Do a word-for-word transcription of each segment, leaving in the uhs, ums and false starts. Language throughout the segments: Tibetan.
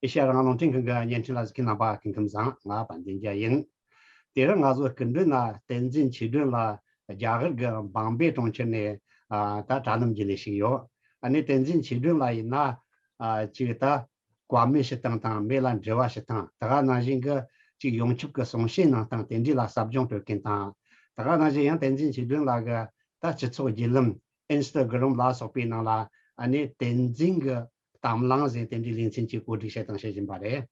ཨེ་ཤ་ཡ་རང་དབང་རླུང་འཕྲིན་ཁང་གི་བརྙན་འཕྲིན་ལ་གཟིགས་མཁན་རྣམ་པ་སྐུ་ཁམས་བཟང་། ང་དཔལ་ལྡན་རྒྱལ་ཡིན། དེ་རིང་ང་ཚོ་སྐུ་མགྲོན་ལ་བསྟན་འཛིན་ཆོས་སྒྲོན་ལགས་རྒྱ་གར་གྱི་བམ་བེ་གྲོང་ཁྱེར་ནས་ཨ་ད་དྲ་ལམ་བརྒྱུད་ནས་ཞུགས་ཡོད། ཨ་ནི་བསྟན་འཛིན་ཆོས་སྒྲོན་ལགས་ཡིན་ན་ཨ་ཅིག་ད་བཀའ་མོལ་ཞུ་སྟངས་དང་མི་ལ་འབྲེལ་བ་ཞུ་སྟངས། དེ་ག་ནང་བཞིན་གྱི་ཅིག་ཡོངས་ཁྱབ་ཀྱི་གསུང་བཤད་གནང་སྟངས་དེ་འདྲ་ལ་ཟབ་སྦྱོང་སྤྲོད་མཁན་དང་། དེ་ག་ནང་བཞིན་ཡང་བསྟན་འཛིན་ཆོས་སྒྲོན་ལགས་ཀྱི་ད་སྤྱི་ཚོགས་བརྒྱུད་ལམ་ཨིན་སི་ཊ་གྷི་རམ་ལ་སོགས་པའི་ནང་ལ་ཨ་ནི་བསྟན་འཛིན་གྱི་གཏམ་གླེང་ཟེར་དེ་འདྲའི་ལེ་ཚན་གཅིག་གོ་སྒྲིག་བྱེད་དང་བྱེད་བཞིན་པ་རེད།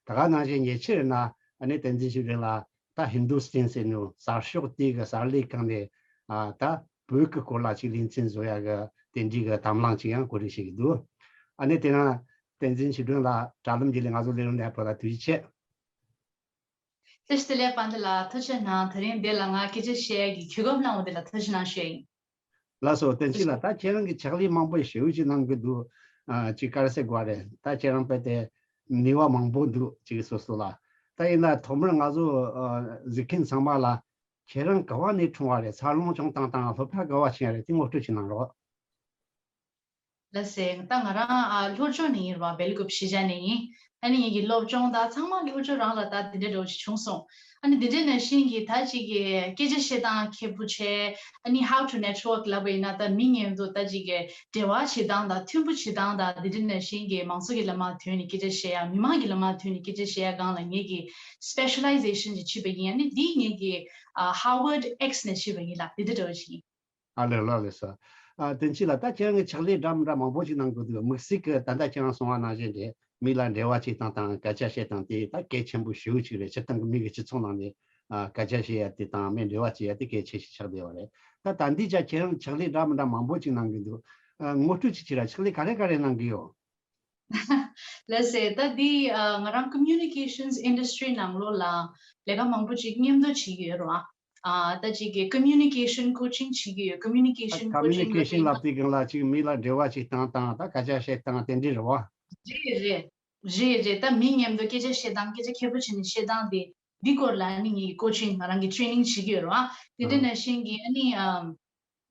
དེ་ག་ནང་བཞིན་ཉེ་ཆར་ན་ཨ་ནི་བསྟན་འཛིན་ཆོས་སྒྲོན་ལགས་ད་ཧིན་དུ་སི་ཏན་ཟེར་ནོ་གསར་ཤོག་དེ་གི་གསར་ལས་ཁང་ནས་ཨ་ད་བོད་ཀྱི་སྐོར་ལ་ཅིག་ལེ་ཚན་བཟོ་ཡ་གི་དེ་འདྲའི་གི་གཏམ་གླེང་ཅིག་ཡང་གོ་སྒྲིག་བྱེད་ཀྱི་འདུག། ཨ་ནི་དེ་ན་བསྟན་འཛིན་ཆོས་སྒྲོན་ལགས་དྲ་ལམ་བརྒྱུད་ལས་ང་ཚོ་ལས་རིམ་ནས་ཕེབས་ལ་ཐུགས་རྗེ་ཆེ། བཀྲ་ཤིས་བདེ་ལེགས། དཔལ་ལྡན་ལགས་ཐུགས་རྗེ་གནང་། དེ་རིང་འདི་ལ་ང་སྐད་ཆ་བཤད་ཡ་གི་གོ་སྐབས་གནང་བ་དེ་ལ་ཐུགས་རྗེ་གནང་ཞུ་ཡ་ཡིན། ལགས་སོ། བསྟན་སྐྱིད་ལགས། ད་ཁྱེད་རང་གི་ཕྱག་ལས་མང་པོ་ཞེ་པོ་ཅིག་གནང་གི་འདུག། ཨ་ཅིག་དཀའ་ལས་ཁག་པོ་རེད། ད་ཁྱེད་རང་དཔེ་དེ་ནུས་པ་མང་པོ་འདུག་ཅིག་སོ་སོ་ལ། ད་ཡིན་ན་ཐོག་མར་ང་ཚོ་ཨ་གཟིགས་མཁན་ཚང་མ་ལ་ཁྱེད་རང་ག་བ་ནས་འཁྲུངས་པ་རེད། འཚར་ལོངས་བྱུང་སྟངས་དང་སློབ་གྲྭ་ག་བ་ཕྱིན་ཡ་རེད། དེ་ངོ་སྤྲོད་ཅིག་གནང་རོགས། ལགས་སེ། ད་ང་རང་ཨ་ལྷོ་ཕྱོགས་ནས་ཡིན་རེད་བ། སྦེལ་ཀོབ་གཞིས་ཆགས་ནས་ཡིན། ཨ་ནི་ངེད་ཀྱི་སློབ་སྦྱོང་དང་ཚང་མ་ལྷོ་ཕྱོགས་རང་ལ་ད་དེ་འདྲ་འདྲ་བོ་ཞིག་བྱུང་སོང་། ཨ་ནི་དེ་འདྲ་ནང་བཞིན་གྱི་ད་ཅིག་གི་སྐད་ཆ་བཤད་སྟངས་མཁས་པོ་བྱས། ཨ་ནི་how to network ལབ་པ་ཡིན་ན་ད་མི་མཉམ་དུ་ད་ཅིག་གི་འབྲེལ་བ་བྱེད་སྟངས་དང་མཐུན་པོ་བྱེད་སྟངས་དང་དེ་འདྲ་ནང་བཞིན་གྱི་མང་ཚོགས་ཀྱི་ལམ་མ་ཐོན་ནས་སྐད་ཆ་བཤད་ཡ། མི་མང་གི་ལམ་མ་ཐོན་ནས་སྐད་ཆ་བཤད་ཡ་སྒང་ལ་ངེད་ཀྱི་སི་པེ་ཤ་ལའི་ཟེ་ཤན་ཅིག་བྱས་པ་ཡིན། ཨ་ནི་འདི་ངེད་ཀྱི་ཨ་Harvard X ནས་བྱས་པ་ཡིན་ལ། དེ་འདྲ་འདྲ་བོ་ཞིག་ཡིན། ཨ་ལེ་ལ་ལེ་ས། ཨ་བསྟན་སྐྱིད་ལགས། ད་ཁྱེད་རང་གི་ཕྱག་ལས་འདྲ་མི་འདྲ་མང་པོ་ཞིག་གནང་དགོས་འདུག། དམིགས་བསལ་གྱི་ད་ལྟ་ཁྱེད་རང་གསུངས་པ་ནང་བཞིན་རེད། མི་ལ་འབྲེལ་བ་བྱེད་སྟངས་དང་སྐད་ཆ་བཤད་སྟངས་དེ་ད་གལ་ཆེན་པོ་ཞེ་པོ་ཅིག་རེད། སྤྱིར་བཏང་གི་མི་གི་སྤྱི་ཚོགས་ནང་ནས་ཨ་སྐད་ཆ་བཤད་ཡ་དེ་དང་མི་འབྲེལ་བ་བྱེད་ཡ་དེ་གལ་ཆེ་ཞིག་ཆགས་བསྡད་པ་རེད། ད་ད་འདི་ཅག་ཁྱེད་རང་ཕྱག་ལས་འདྲ་མི་འདྲ་མང་པོ་ཞིག་གནང་གི་འདུག། ཨ་ངོ་སྤྲོད་ཅིག་བྱེད་ར། ཕྱག་ལས་ག་རེ་ག་རེ་གནང་གི་ཡོད། ལགས་སེ། ད་འདི་ཨ་ང་རང་communications industry ནང་ལོགས་ལ་ལས་ཀ་མང་པོ་ཅིག་མཉམ་དུ་བྱེད་ཀྱི་ཡོད་རེད་བ། ཨ་ད་ཅིག་གི་communication coaching བྱེད་ཀྱི་ཡོད། communication coaching ལབ་communication ལབ་དེ་གང་ལ་ཅིག་མི་ལ་འབྲེལ་བ་ཅིག་བཏང་སྟངས། ད་སྐད་ཆ་བཤད་སྟངས་དེ་འདྲ་རེད་བ། རེད་རེད། རེད་རེད། ད་མི་མཉམ་དུ་སྐད་ཆ་བཤད་སྟངས། སྐད་ཆ་མཁས་པོ་བྱས་ནས་བཤད་སྟངས་དེ་འདི་སྐོར་ལ་ཨ་ནི་ངའི་coaching ང་རང་གི་training བྱེད་ཀྱི་ཡོད་རེད་བ། དེ་འདྲ་ཨ་ནང་བཞིན་གྱི་ཨ་ནི་ཨམ།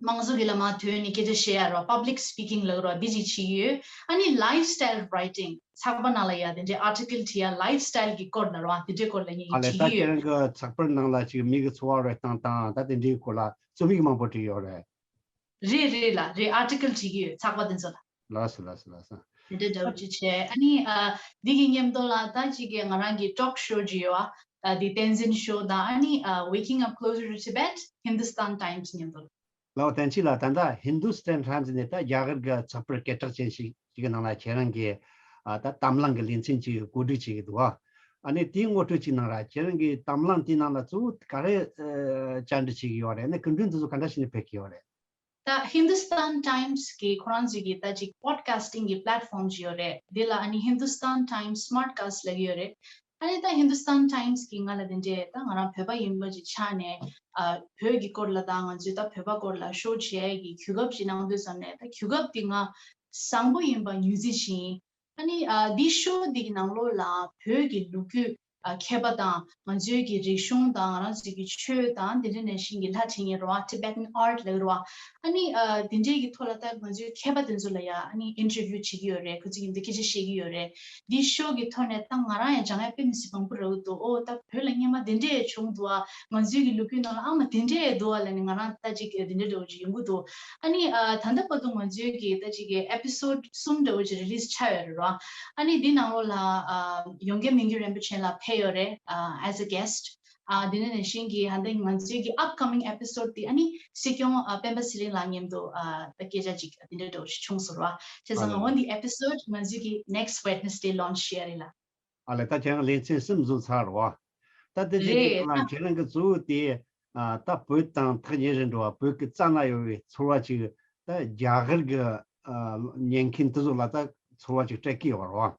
མང་གཙོ་གི་ལམ་མ་ཐོན་ནས་སྐད་ཆ་བཤད་ཡ་རོ། public speaking ལབ་རོ། འདི་ཅིག་བྱེད་ཀྱི་ཡོད། ཨ་ནི་lifestyle writing ཚགས་པར་ནང་ལ་ཡ་དེ་འདྲའི་article བྲིས་ཡ། lifestyle གི་སྐོར་ལ་རོ། དེ་འདྲའི་སྐོར་ལ་ངས་ཨ་ལས་བྲིས་ད་ཀྱི་ཁྱེད་ཡོད། རང་གི་ཚགས་པར་ནང་ལ་ཅིག་མི་གི་འཚོ་བ་རོལ་སྟངས་དང་ད་དེ་འདྲའི་སྐོར་ལ་རྩོམ་ཡིག་མང་པོ་བྲིས་ཡོད་རེད། རེད་རེད་ལ་རེད། article བྲིས་ཀྱི་ཡོད་ཚགས་པར་དེ་ཚོ་ལ། ལགས་སོ་ལགས་སོ་ལགས་སོ། དེ་འདྲ་འདྲ་བོ་ཅིག་བྱས། ཨ་ནི་ཨ་འདི་གི་མཉམ་དུ་ལ་ད་ཅིག་གི་ང་རང་གི་talk show ཅིག་ཡོད་ཨ། ཨ་འདི་བསྟན་འཛིན་ཤོ་དང་། ཨ་ནི་ཨ་Waking Up Closer to Tibet Hindustan Times མཉམ་དུ། ལགས་བསྟན་སྐྱིད་ལགས། ད་ལྟ་Hindustan Times ནས་ད་རྒྱ་གར་གྱི་ཚགས་པར་སྐད་གྲགས་ཅན་ཞིག་ཅིག་གི་ནང་ལ་ཁྱེད་རང་གིས་ཨ་ད་གཏམ་གླེང་གི་ལེ་ཚན་ཅིག་གོ་སྒྲིག་བྱེད་ཀྱི་འདུག་ཨ། ཨ་ནི་དེའི་ངོ་སྤྲོད་ཅིག་གནང་ར། ཁྱེད་རང་གིས་གཏམ་གླེང་དེའི་ནང་ལ་གཙོ་བོ་ག་རེ་ཨ་བཅར་འདྲི་བྱེད་ཀྱི་ཡོད་རེད། ཨ་ནི་སྐུ་མགྲོན་དེ་ཚོ་ག་འདྲ་བྱས་ནས་ཕེབས་ཀྱི་ཡོད་རེད། ད་Hindustan Times གི་ཁོ་རང་ཚོའི་གི་ད་ཅིག་podcasting གི་platform ཅིག་ཡོད་རེད། དེ་ལ་ཨ་ནི་Hindustan Times Smartcast ལབ་ཀྱི་ཡོད་རེད། ཨ་ནི་ད་Hindustan Times གི་ང་ལ་དེ་འདྲས་ད་ང་རང་བོད་པ་ཡིན་པ་ཅིག་ཆགས་ནས་ཨ་བོད་ཀྱི་སྐོར་ལ་དང་ང་ཚོའི་ད་བོད་པ་སྐོར་ལ་ཤོ་བྱེད་ཡས་ཀྱི་གོ་སྐབས་ཅིག་གནང་དུས་ཙམ་ནས་ད་གོ་སྐབས་དེ་ང་བཟང་པོ་ཡིན་པ་ངོས་འཛིན་བྱས་ཡིན། ཨ་ནི་ཨ་འདི་ཤོ་འདི་གི་ནང་ལོགས་ལ་བོད་ཀྱི་ལོ་རྒྱུས་ཨ་མཁས་པ་དང་ང་ཚོའི་གི་རིག་གཞུང་དང་ང་རང་ཚོའི་གི་ཆོས་དང་དེ་འདྲ་ནང་བཞིན་གྱི་ལྷ་བྲིས་མཁན་རེད་བ། Tibetan art ལབ་རེད་བ། ཨ་ནི་ཨ་དེ་འདྲའི་གི་ཐོག་ལ་ད་ང་ཚོའི་མཁས་པ་དེ་ཚོ་ལ་ཡ་ཨ་ནི་interview བྱེད་ཀྱི་ཡོད་རེད། ཁོ་ཚོ་གི་འདི་སྐད་ཆ་བཤད་ཀྱི་ཡོད་རེད། འདི་ཤོ་གི་ཐོག་ནས་ད་ང་རང་ཡང་སྦྱང་ཡ་དཔེ་མི་སྲིད་མང་པོ་རག་གི་འདུག། ཨོ་ད་བོད་ལ་སྔོན་མ་དེ་འདྲས་བྱུང་འདུག་ཨ། ང་ཚོའི་གི་ལོ་རྒྱུས་ནང་ལ་ཨ་མ་དེ་འདྲས་འདུག་ཨ་ལབ་ནས་ང་རང་ད་ཅིག་དེ་འདྲས་འདྲ་བོ་ཅིག་ཡོང་གི་འདུག། ཨ་ནི་ཨ་ད་ལྟ་བར་དུ་ང་ཚོའི་གི་ད་ཅིག་གི་episode གསུམ་འདྲ་བོ་ཅིག་release ཆགས་ཡོད་རེད་རོ། ཨ་ནི་འདི་ནང་ལོགས་ལ་ཨ་ཡོངས་དགེ་མི་འགྱུར་རིན་པོ་ཆེ་ལགས་ཕེབས་ཡོད་རེད། ཨ་as a guest ཨ་དེ་ནས་ནང་བཞིན་གྱི་ཧ་འདི་ང་ཚོའི་གི་upcoming episode དེ་ཨ་ནི་སྲིད་སྐྱོང་ཨ་སྤེན་པ་ཚེ་རིང་ལགས་མཉམ་དུ་ཨ་ད་སྐད་ཆ་ཅིག་དེ་འདྲ་འདྲ་བོ་ཞིག་བྱུང་སོང་རོ། བྱས་ཙང་ཨ་ལེ། འོ་འདི་episode ང་ཚོའི་གི་next Wednesday launch བྱེད་ཡ་རེད་ལགས། ཨ་ལེ། ད་ཁྱེད་རང་ལེ་ཚན་གསུམ་བཟོས་ཚར་རོ། ད་དེ་རྗེས་དེ་རེད། གང་ལ་ཁྱེད་རང་གི་གཙོ་བོ་དེ་ཨ་ད་བོད་དང་ཐག་ཉེ་རུ་འགྲོ་བ། བོད་ཀྱི་རྩ་ན་ཡོད་པའི་ཚོར་བ་ཅིག་ད་རྒྱ་གར་གྱི་ཨ་ཉན་མཁན་དེ་ཚོ་ལ་ད་ཚོར་བ་ཅིག་སྤྲད་ཀྱི་ཡོད་རེད་བ།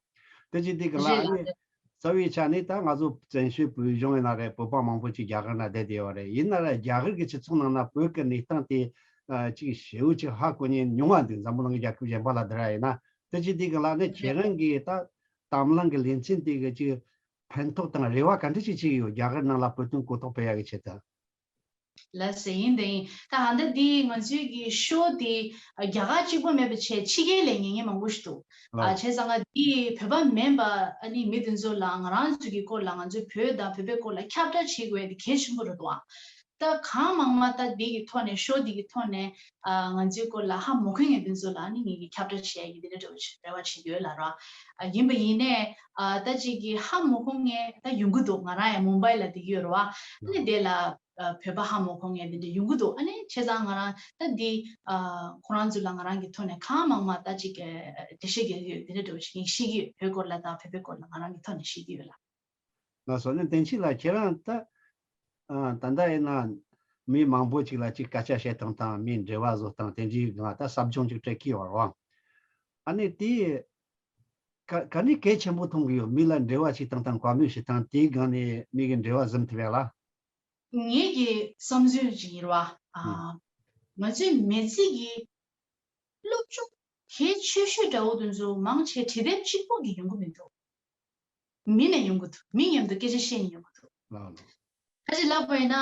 དེ་བྱས་དེ་གང་ལ་རེད་ཨ་ལགས་ནི་རེད། རྩ་བའི་ཆ་ནས་ད་ང་ཚོ་བཙན་བྱོལ་བོད་གཞུང་ཡིན་ན་རེད། བོད་པ་མང་པོ་ཅིག་རྒྱ་གར་ན་བསྡད་བསྡད་ཡོད་རེད། ཡིན་ན་ར་རྒྱ་གར་གྱི་སྤྱི་ཚོགས་ནང་ན་བོད་ཀྱི་གནས་སྟངས་དེ་ཨ་ཅིག་ཞེ་པོ་ཅིག་ཧ་གོ་མཁན་ཉུང་བ་འདུག། འཛམ་བུ་གླིང་གི་རྒྱལ་ཁབ་གཞན་པ་ལ་དེ་ར་ཡིན་ན། དེ་བྱས་དེ་གང་ལ་ནི་ཁྱེད་རང་གིས་ད་གཏམ་གླེང་གི་ལེ་ཚན་དེ་གི་ཅིག་ཕན་ཐོགས་དང་རེ་བ་ག་འདྲ་ཞིག་བྱེད་ཀྱི་ཡོད། རྒྱ་གར་ནང་ལ་བོད་དོན་གོ་རྟོགས་སྤེལ་ཡག་གི་ཆེད་དུ། ལགས་སེ། ཡིན་དེ་ཡིན། ད་ཧ་ད་འདི་ང་ཚོའི་གི་ཤོ་འདི་རྒྱ་གར་གཅིག་པོ་མེད་པ་བྱས་ཕྱི་རྒྱལ་ལ་ཉན་མཁན་མང་པོ་ཞིག་འདུག་ཨ་བྱས་ཙང་ང་འདི་བོད་པ་མིན་པ་ཨ་ནི་མི་དེ་ཚོ་ལ་ང་རང་ཚོའི་གི་སྐོར་ལ་ང་ཚོའི་བོད་དང་བོད་པའི་སྐོར་ལ་ཁྱབ་བསྒྲགས་བྱེད་དགོས་དེ་གལ་ཆེན་པོ་རེད་འདུག་ཨ། ད་གང་མང་མང་ད་འདི་གི་ཐོག་ནས་ཤོ་འདི་གི་ཐོག་ནས་ཨ་ང་ཚོའི་སྐོར་ལ་ཧ་མ་གོ་མཁན་དེ་ཚོ་ལ་ཨ་ནི་ངེད་ཀྱི་ཁྱབ་བསྒྲགས་བྱེད་ཡ་གི་འདི་འདྲ་འདྲ་བོ་ཞིག་རེ་བ་བྱེད་ཀྱི་ཡོད་ལ་ར། ཨ་ཡིན་པ་ཡིན་ནས་ཨ་ད་ཅིག་གི་ཧ་མ་གོ་མཁན་ད་ཡོང་གི་འདུག་ང་རང་ཡང་མུམ་བྷའི་ལ་བསྡད་ཀྱི་ཡོད་རེད་བ། ཨ་ནི་དེ་ལ་ཨ་བོད་པ་ཧ་མ་གོ་མཁན་དེ་འདྲ་ཡོང་གི་འདུག་ཨ་ནི་བྱས་ཙང་ང་རང་ད་འདི་ཨ་ཁོ་རང་ཚོ་ལ་ང་རང་གི་ཐོག་ནས་གང་མང་མང་ད་ཅིག་ཨ་འགྲེལ་བཤད་རྒྱག་གི་ཡོད། དེ་འདྲ་འདྲ་བོ་ཞིག་ངས་ཤེས་ཀྱི་ཡོད། བོད་སྐོར་ལ་དང་བོད་པའི་སྐོར་ལ་ང་རང་གི་ཐོག་ནས་ཤེས་ཀྱི་ཡོད་ལ། ལགས་སོ། ནི་བསྟན་ཆོས་ལགས་ཁྱེད་རང་ད་ཨ་ད་ལྟ་ཡིན་ན་མི་མང་པོ་ཅིག་ལ་ཅིག་སྐད་ཆ་བཤད་སྟངས་དང་མིའི་འབྲེལ་བ་བཟོ་སྟངས་དེ་འདྲའི་སྒང་ད་ཟབ་སྦྱོང་ཅིག་སྤྲད་ཀྱི་ཡོད་རེད་བ། ཨ་ནི་དེ་ག་ག་ནས་གལ་ཆེན་པོ་མཐོང་གི་ཡོད། མི་ལ་འབྲེལ་བ་བྱེད་སྟངས་དང་བཀའ་མོལ་བྱེད་སྟངས་དེའི་སྒང་ནས་མི་གི་འབྲེལ་བ་ཟིན་ཐུབ་ཡ་ལ། ངེད་ཀྱི་བསམ་ཚུལ་ཅིག་ཡིན་རེད་བ། ཨ་ང་ཚོའི་མི་ཚེ་གི་སློབ་སྦྱོང་གལ་ཆེ་ཤོས་འདྲ་བོ་དེ་ཚོ་མང་ཆེ་བྲིས་དེབ་གཅིག་པོ་གིས་ཡོང་གི་མི་འདུག་མི་ནས་ཡོང་གི་འདུག་མི་མཉམ་དུ་སྐད་ཆ་བཤད་ནས་ཡོང་གི་འདུག་ལགས་ལགས། ཁ་ཅིག་ལབ་པ་ཡིན་ན་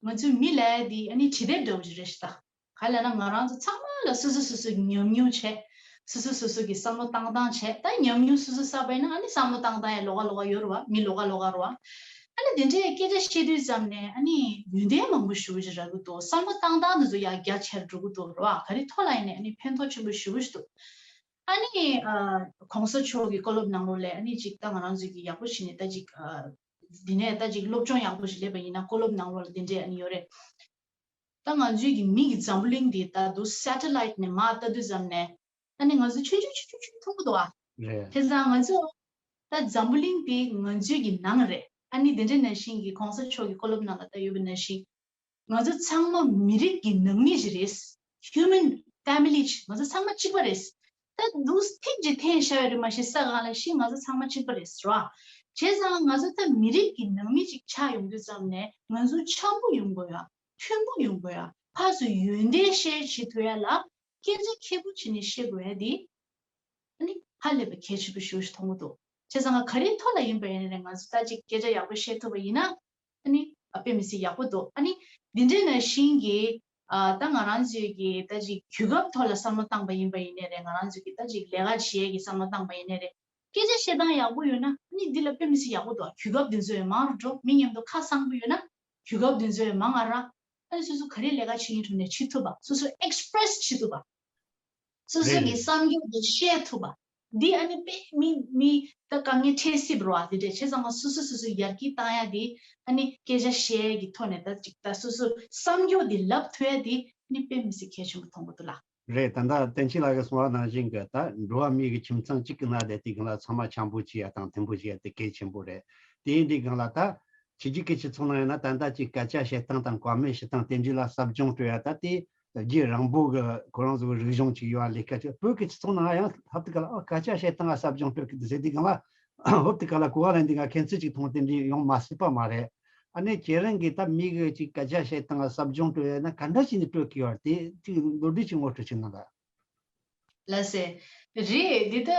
ང་ཚོའི་མི་ལབ་ཡ་འདི་ཨ་ནི་བྲིས་དེབ་འདྲ་བོ་ཞིག་རེད་ཤག་ད་ག་ལབ་ན་ང་རང་ཚོ་ཚང་མ་ལ་སོ་སོ་སོ་སོའི་ཉམས་མྱོང་བྱས། སོ་སོ་སོ་སོ་གི་བསམ་བློ་བཏང་སྟངས་བྱས། ད་ཉམས་མྱོང་སོ་སོ་བསགས་པ་ཡིན་ན་ཨ་ནི་བསམ་བློ་བཏང་སྟངས་ཡང་ལོགས་ཀ་ལོགས་ཀ་ཡོད་རེད་བ། མི་ལོགས་ཀ་ལོགས་ཀ་རེད་བ། ཨ་ནི་དེ་འདྲའི་སྐད་ཆ་བཤད་དུས་ཙམ་ནས་ཨ་ནི་ཡོན་ཏན་མང་པོ་ཞེ་པོ་ཅིག་རག་གི་འདུག་བསམ་བློ་བཏང་སྟངས་དེ་ཚོ་ཡང་རྒྱ་ཆེར་འགྲོ་གི་འདུག་རེད་བ། ག་རེ་ཐོག་ལ་ཡིན་ནའི་ཨ་ནི་ཕན་ཐོགས་ཆེན་པོ་ཞེ་པོ་ཞིག་འདུག་ཨ་ནི་ཨ་གོང་ས་མཆོག་གི་བཀའ་སློབ་ནང་ལོགས་ལ་ཨ་ནི་ཅིག་ད་ང་རང་ཚོས་ཀྱི་ཡག་པོ་བྱས་ནས་ད་ཅིག་ཨ་འདི་ནས་ད་ཅིག་སློབ་སྦྱོང་ཡག་པོ་ཞིག་སླེབས་པ་ཡིན་ན་བཀའ་སློབ་ནང་ལོགས་ལ་འདི་འདྲས་ཨ་ནི་ཡོད་རེད། ད་ང་ཚོའི་གི་མི་གི་འཛམ་བུ་གླིང་འདི་ད་དུང་སེ་ཊི་ལའིཊ་ནས་མར་ལྟ་དུས་ཙམ་ནས་ཨ་ནི་ང་ཚོ་ཆུང་ཆུང་ཆུང་ཆུང་ཆུང་མཐོང་གི་འདུག་ཨ། རེད། དེ་ཙང་ང་ཚོ་ད་འཛམ་བུ་གླིང་འདི་ང་ཚོའི་གི་ནང་རེད། ཨ་ནི་དེ་འདྲ་ནང་བཞིན་གི་གོང་ས་མཆོག་གི་བཀའ་སློབ་ནང་ལ་ད་ཡོད་པ་ནང་བཞིན་ང་ཚོ་ཚང་མ་མི་རིགས་ཀྱི་ནང་མི་ཞིག་རེད། Human family ཞིག་ང་ཚོ་ཚང་མ་གཅིག་པ་རེད། ད་འདུག་ཐིག་ཅིག་འཐེན་བཞག་ཡོད་རེད་མ་གཞི་ས་སྒང་ལ་ཤི་ང་ཚོ་ཚང་མ་གཅིག་པ་རེད་ཟེར་བ། བྱས་ཙང་ང་ཚོ་ད་མི་རིགས་ཀྱི་ནང་མི་ཅིག་ཆགས་ཡོང་དུས་ཙམ་ནས་ང་ཚོ་འཆམ་པོ་ཡོང་དགོས་ཡ། མཐུན་པོ་ཡོང་དགོས་ཡ། ཕར་ཚུར་ཡོན་ཏན་ཤེར་བྱེད་ཐུབ་ཡ་ལ་སྐད་ཆ་ཁེ་པོ་བྱས་ནས་ཤེས་དགོས་ཡ་དེ་ཨ་ནི་ཧ་ལས་པའི་གལ་ཆེན་པོ་ཞེ་པོ་ཞིག་མཐོང་གི་འདུག་བྱས་ཙང་ང་ག་རེའི་ཐོག་ལ་ཡིན་པ་ཡིན་ནའི་ང་ཚོ་ད་ཅིག་སྐད་ཆ་ཡག་པོ་བཤད་ཐུབ་པ་ཡིན་ན་ཨ་ནི་ཨ་དཔེ་མི་སྲིད་ཡག་པོ་འདུག་ཨ་ནི་འདི་འདྲའི་ནང་བཞིན་གྱི་ཨ་ད་ང་རང་ཚོའི་གི་ད་ཅིག་གོ་སྐབས་ཐོག་ལ་བསམ་བློ་བཏང་པ་ཡིན་པ་ཡིན་ནའི་རེད། ང་རང་ཚོའི་གི་ད་ཅིག་ལས་ཀ་བྱེད་ཡས་ཀྱི་བསམ་བློ་བཏང་པ་ཡིན་ནའི་རེད། སྐད་ཆ་བཤད་སྟངས་ཡག་པོ་ཡོད་ན་ཨ་ནི་འདི་ལ་དཔེ་མི་སྲིད་ཡག་པོ་འདུག་གོ་སྐབས་འདི་ཚོ་ཡང་མང་རུ་འགྲོ། མི་མཉམ་དུ་ཁ་གསང་པོ་ཡོད་ན་གོ་སྐབས་འདི་ཚོ་ཡང་མང་ང་ར། ཨ་ནི་སོ་སོ་ག་རེ་ལས་ཀ་བྱེད་མཁན་ཁྲོད་ནས་བྱེད་ཐུབ་པ། སོ་སོ་ཨེག་སི་པི་རེ་སི་བྱེད་ཐུབ་པ། སོ་སོ་གི་བསམ་རྒྱུ་དེ་བཤད་ཐུབ་པ། འདི་ཨ་ནི་དཔེ་མི་མི་ད་དཀའ་ངལ་འཕྲད་སྲིད་པ་རེད་བ། དེ་འདྲས་བྱས་ཙང་ང་སོ་སོ་སོ་སོ་ཡར་རྒྱས་བཏང་ཡ་དེ་ཨ་ནི་སྐད་ཆ་བཤད་ཡ་གི་ཐོག་ནས་ད་ཅིག་ད་སོ་སོ་བསམ་རྒྱུ་དེ་ལབ་ཐུབ་ཡ་དེ་ཨ་ནི་དཔེ་མི་སྲིད་གལ་ཆེན་པོ་མཐོང་གི་འདུག་ལགས། རེད། ད་ལྟ་བསྟན་ཆོས་ལགས་ཀྱིས་གསུངས་པ་ནང་བཞིན་གྱི་ད་འགྲོ་བ་མི་གི་ཁྱིམ་ཚང་གཅིག་གི་ནང་བསྡད་དུས་སྒང་ལ་ཚང་མ་འཆམ་པོ་བྱེད་ཡ་དང་མཐུན་པོ་བྱེད་ཡ་དེ་གལ་ཆེན་པོ་རེད། དེ་ཡིན་དུས་སྒང་ལ་ད་ཕྱི་རྒྱལ་གྱི་སྤྱི་ཚོགས་ནང་ཡིན་ན་ད་ལྟ་ཅིག་སྐད་ཆ་བཤད་སྟངས་དང་བཀའ་མོལ་བྱེད་སྟངས་དེ་འདྲ་ལ་ཟབ་སྦྱོང་སྤྲོད་ཡ་ད་དེ་རྒྱུན་རིང་པོ་གི་ཁོ་རང་ཚོ་གི་རིག་གཞུང་ཅིག་ཡོད་པ་ལས་ཀ་ཅིག་བོད་ཀྱི་སྤྱི་ཚོགས་ནང་ཡང་ཧབ་ཏུ་ག་ལ་ཨ་སྐད་ཆ་བཤད་སྟངས་ལ་ཟབ་སྦྱོང་སྤྲོད་ཀྱི་འདུག་ཟེར་དུས་སྒང་ལ་ཧོབ་ཏེ་ག་ལ་གོ་བ་ལེན་དུས་ང་མཁྱེན་ཚུལ་ཅིག་མཐོང་དེ་འདྲ་ཡོང་མ་སྲིད་པ་མ་རེད། ཨ་ནི་ཁྱེད་རང་གིས་ད་མི་གི་ཅིག་སྐད་ཆ་བཤད་སྟངས་ལ་ཟབ་སྦྱོང་སྤྲོད་ཡ་ན་ག་འདྲ་བྱས་ནས་སྤྲོད་ཀྱི་ཡོད་རེད། དེ་ཅིག་མདོར་བསྡུས་ཅིག་ངོ་སྤྲོད་ཅིག་གནང་དང་། ལགས་སེ། རེད། འདི་ལྟ་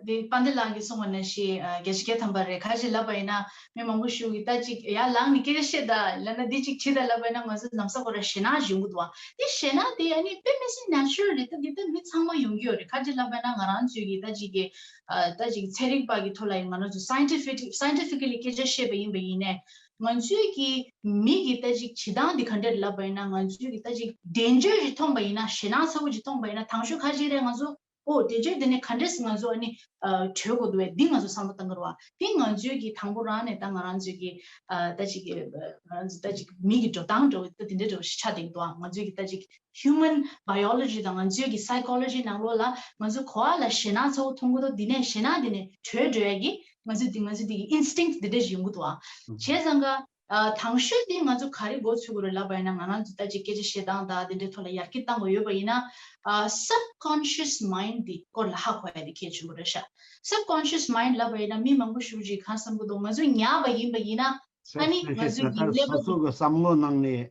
འདི་དཔལ་ལྡན་ལགས་ཀྱིས་གསུངས་པ་ནང་བཞིན་ཨ་བརྒྱ་ཆ་བརྒྱ་ཐམ་པ་རེད། ག་ཅི་ལབ་པ་ཡིན་ན་མི་མང་པོ་ཞིག་གིས་ད་ཅིག་ཡར་ལངས་ནས་སྐད་ཆ་བཤད་དང་ལབ་ན་འདི་ཅིག་བྲིས་དང་ལབ་པ་ཡིན་ན་ང་ཚོ་ལམ་སང་ཁོ་རང་ཞེད་སྣང་ཞིག་ཡོང་གི་འདུག་ཨ། དེ་ཞེད་སྣང་དེ་ཨ་ནི་དཔེ་མི་སྲིད་ནེ་ཅུ་རལ་རེད། ད་འདི་ལྟ་མི་ཚང་མ་ཡོང་གི་ཡོད་རེད། ག་ཅི་ལབ་པ་ཡིན་ན་ང་རང་ཚོའི་གི་ད་ཅིག་གི་ཨ་ད་ཅིག་ཚན་རིག་པ་གི་ཐོག་ལ་ཡིན་ང་རང་ཚོ་སའིན་ཊི་ཕི་ཀ་སའིན་ཊི་ཕི་ཀ་ལི་སྐད་ཆ་བཤད་པ་ཡིན་པ་ཡིན་ནའི་ང་ཚོའི་གི་མི་གི་ད་ཅིག་བྱེད་སྟངས་འདི་ག་འདྲ་རེད་ལབ་པ་ཡིན་ན་ང་ཚོའི་གི་ད་ཅིག་ཌེན་ཇར་ཅིག་མཐོང་པ་ཡིན་ན་ཞེད་སྣང་ཚ་པོ་ཅིག་མཐོང་པ་ཡིན་ན་དང་ཤོས་ག་ཅི་རེད། ང་ཚོ་ཨོ་ཌེན་ཇར་འདི་ནས་ག་འདྲས་ང་ཚོ་ཨ་ནི་ཨ་གྲོལ་དགོས་འདུག་བས་འདི་ང་ཚོ་བསམ་བློ་བཏང་གི་རེད་བ། འདི་ང་ཚོའི་གི་དང་པོ་རང་ནས་ད་ང་རང་ཚོའི་གི་ཨ་ད་ཅིག་གི་ང་རང་ཚོ་ད་ཅིག་མི་གི་འགྲོ་སྟངས་འདྲ་བོ་ད་དེ་འདྲ་འདྲ་བོ་ཞིག་ཆགས་བསྡད་ཀྱི་འདུག་ཨ། ང་ཚོའི་གི་ད་ཅིག་ཧིའུ་མན་བྷ་ཡོ་ལོ་ཇི་དང་ང་ཚོའི་གི་སའི་ཀོ་ལོ་ཇི་ནང་ལོགས་ལ་ང་ཚོ་གོ་བ་ལ་ཞེད་སྣང་ཚ་པོ་མཐོང་གི་འདུག་འདི་ནས་ཞེད་སྣང་འདི་ནས་གྲོལ་འགྲོ་ཡ་གི་ང་ཚོའི་འདི་ང་ཚོའི་འདི་གི་ཨིན་སི་ཊིང་འདི་འདྲ་ཞིག་ཡོང་གི་འདུག་ཨ། བྱས་ཙང་ག་ཨ་དང་ཤོས་འདི་ང་ཚོ་ག་རེ་འགོ་ཚུགས་དགོས་རེད་ལབ་པ་ཡིན་ན་ང་རང་ཚོ་ད་ཅིག་སྐད་ཆ་བཤད་སྟངས་དང་འདི་འདྲའི་ཐོག་ལ་ཡར་རྒྱས་བཏང་དགོས་ཡོད་པ་ཡིན་ན་ཨ་སབ་ཀོན་ཤི་ཡས་མའིན་ཌི་འདི་སྐོར་ལ་ཧ་གོ་ཡ་འདི་གལ་ཆེན་པོ་རེད་ཤག་སབ་ཀོན་ཤི་ཡས་མའིན་ཌི་ལབ་པ་ཡིན་ན་མི་མང་པོ་ཞིག་ཅིག་གང་བསམ་གི་འདུག་ང་ཚོ་ཉལ་བ་ཡིན་པ་ཡིན་ན་ཨ་ནི་ང་ཚོའི་གི་ཀླད་པ་སོ་སོ་གི་བསམ་བློ་ནང་ནས་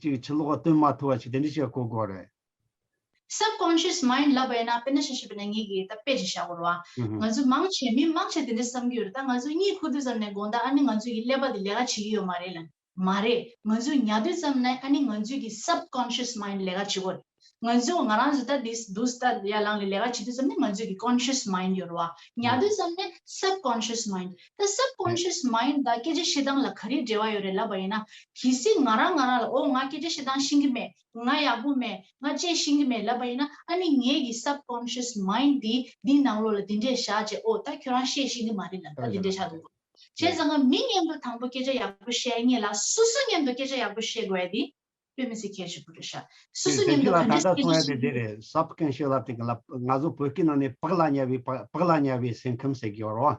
ཅིག་ཕྱི་ལོགས་ལ་སྟོན་མ་ཐུབ་པ་ཅིག་དེ་འདྲ་ཞིག་གོ་དགོས་རེད། སབ་ཀོན་ཤི་ཡས་མའིན་ཌི་ལབ་པ་ཡིན་ན་དཔེར་ན་ཆ་བཞག་པ་ཡིན་ན་ངེད་ཀྱིས་ད་དཔེ་ཅིག་བཞག་དགོས་རེད་བ། ང་ཚོ་མང་ཆེ་མི་མང་ཆེ་དེ་འདྲ་བསམ་གྱི་ཡོད་རེད། ད་ང་ཚོ་གཉིད་ཁུག་དུས་ཙམ་ནས་དགོང་དག་ཨ་ནི་ང་ཚོའི་གི་ཀླད་པ་དེ་ལས་ཀ་བྱེད་ཀྱི་ཡོད་མ་རེད་ལབ། མ་རེད། ང་ཚོས་ཉལ་དུས་ཙམ་ནས་ཨ་ནི་ང་ཚོའི་གི་subconscious mind ལས་ཀ་བྱེད་དགོས་རེད། ང་ཚོས་ང་རང་ཚོ་ད་འདི་འདུག་ད་ཡར་ལངས་ནས་ལས་ཀ་བྱེད་དུས་ཙམ་ནས་ང་ཚོའི་གི་conscious mind ཡོད་རེད་བ། ཉལ་དུས་ཙམ་ནས་subconscious mind། ད་subconscious mind དང་སྐད་ཆ་བཤད་སྟངས་ལ་ག་རེ་འབྲེལ་བ་ཡོད་རེད་ལབ་པ་ཡིན་ན། གལ་སྲིད་ང་རང་ང་རང་ལ་ཨོ་ང་སྐད་ཆ་བཤད་སྟངས་ཤེས་ཀྱི་མེད། ང་ཡག་པོ་མེད། ང་བཤད་ཤེས་ཀྱི་མེད་ལབ་པ་ཡིན་ན། ཨ་ནི་ངའི་གི་subconscious mind འདི་འདི་ནང་ལོགས་ལ་འདི་འདྲས་བཞག་བྱས། ཨོ་ད་ཁྱོད་རང་བཤད་ཤེས་ཀྱི་མ་རེད་ལབ། ད་འདི་འདྲས་ཆགས་འདུག་བྱས་ཙང་ང་མི་མཉམ་དུ་དང་པོ་སྐད་ཆ་ཡག་པོ་བཤད་མཁན་ལ་སོ་སོ་མཉམ་དུ་སྐད་ཆ་ཡག་པོ་བཤད་དགོས་ཡ་དེ་དཔེ་མི་སྲིད་གལ་ཆེན་པོ་རེད་ཤག་སོ་སོ་མཉམ་དུ་ག་འདྲས་སྐད་ཆ་བཤད། དེ་རེད། subconscious ལབ་དེ་ག་ལ་ང་ཚོ་བོད་སྐད་ནང་ནས་པགས་ལ་ཉལ་བའི་པགས་པགས་ལ་ཉལ་བའི་སེམས་ཁམས་ཟེར་གྱི་ཡོད་རེད་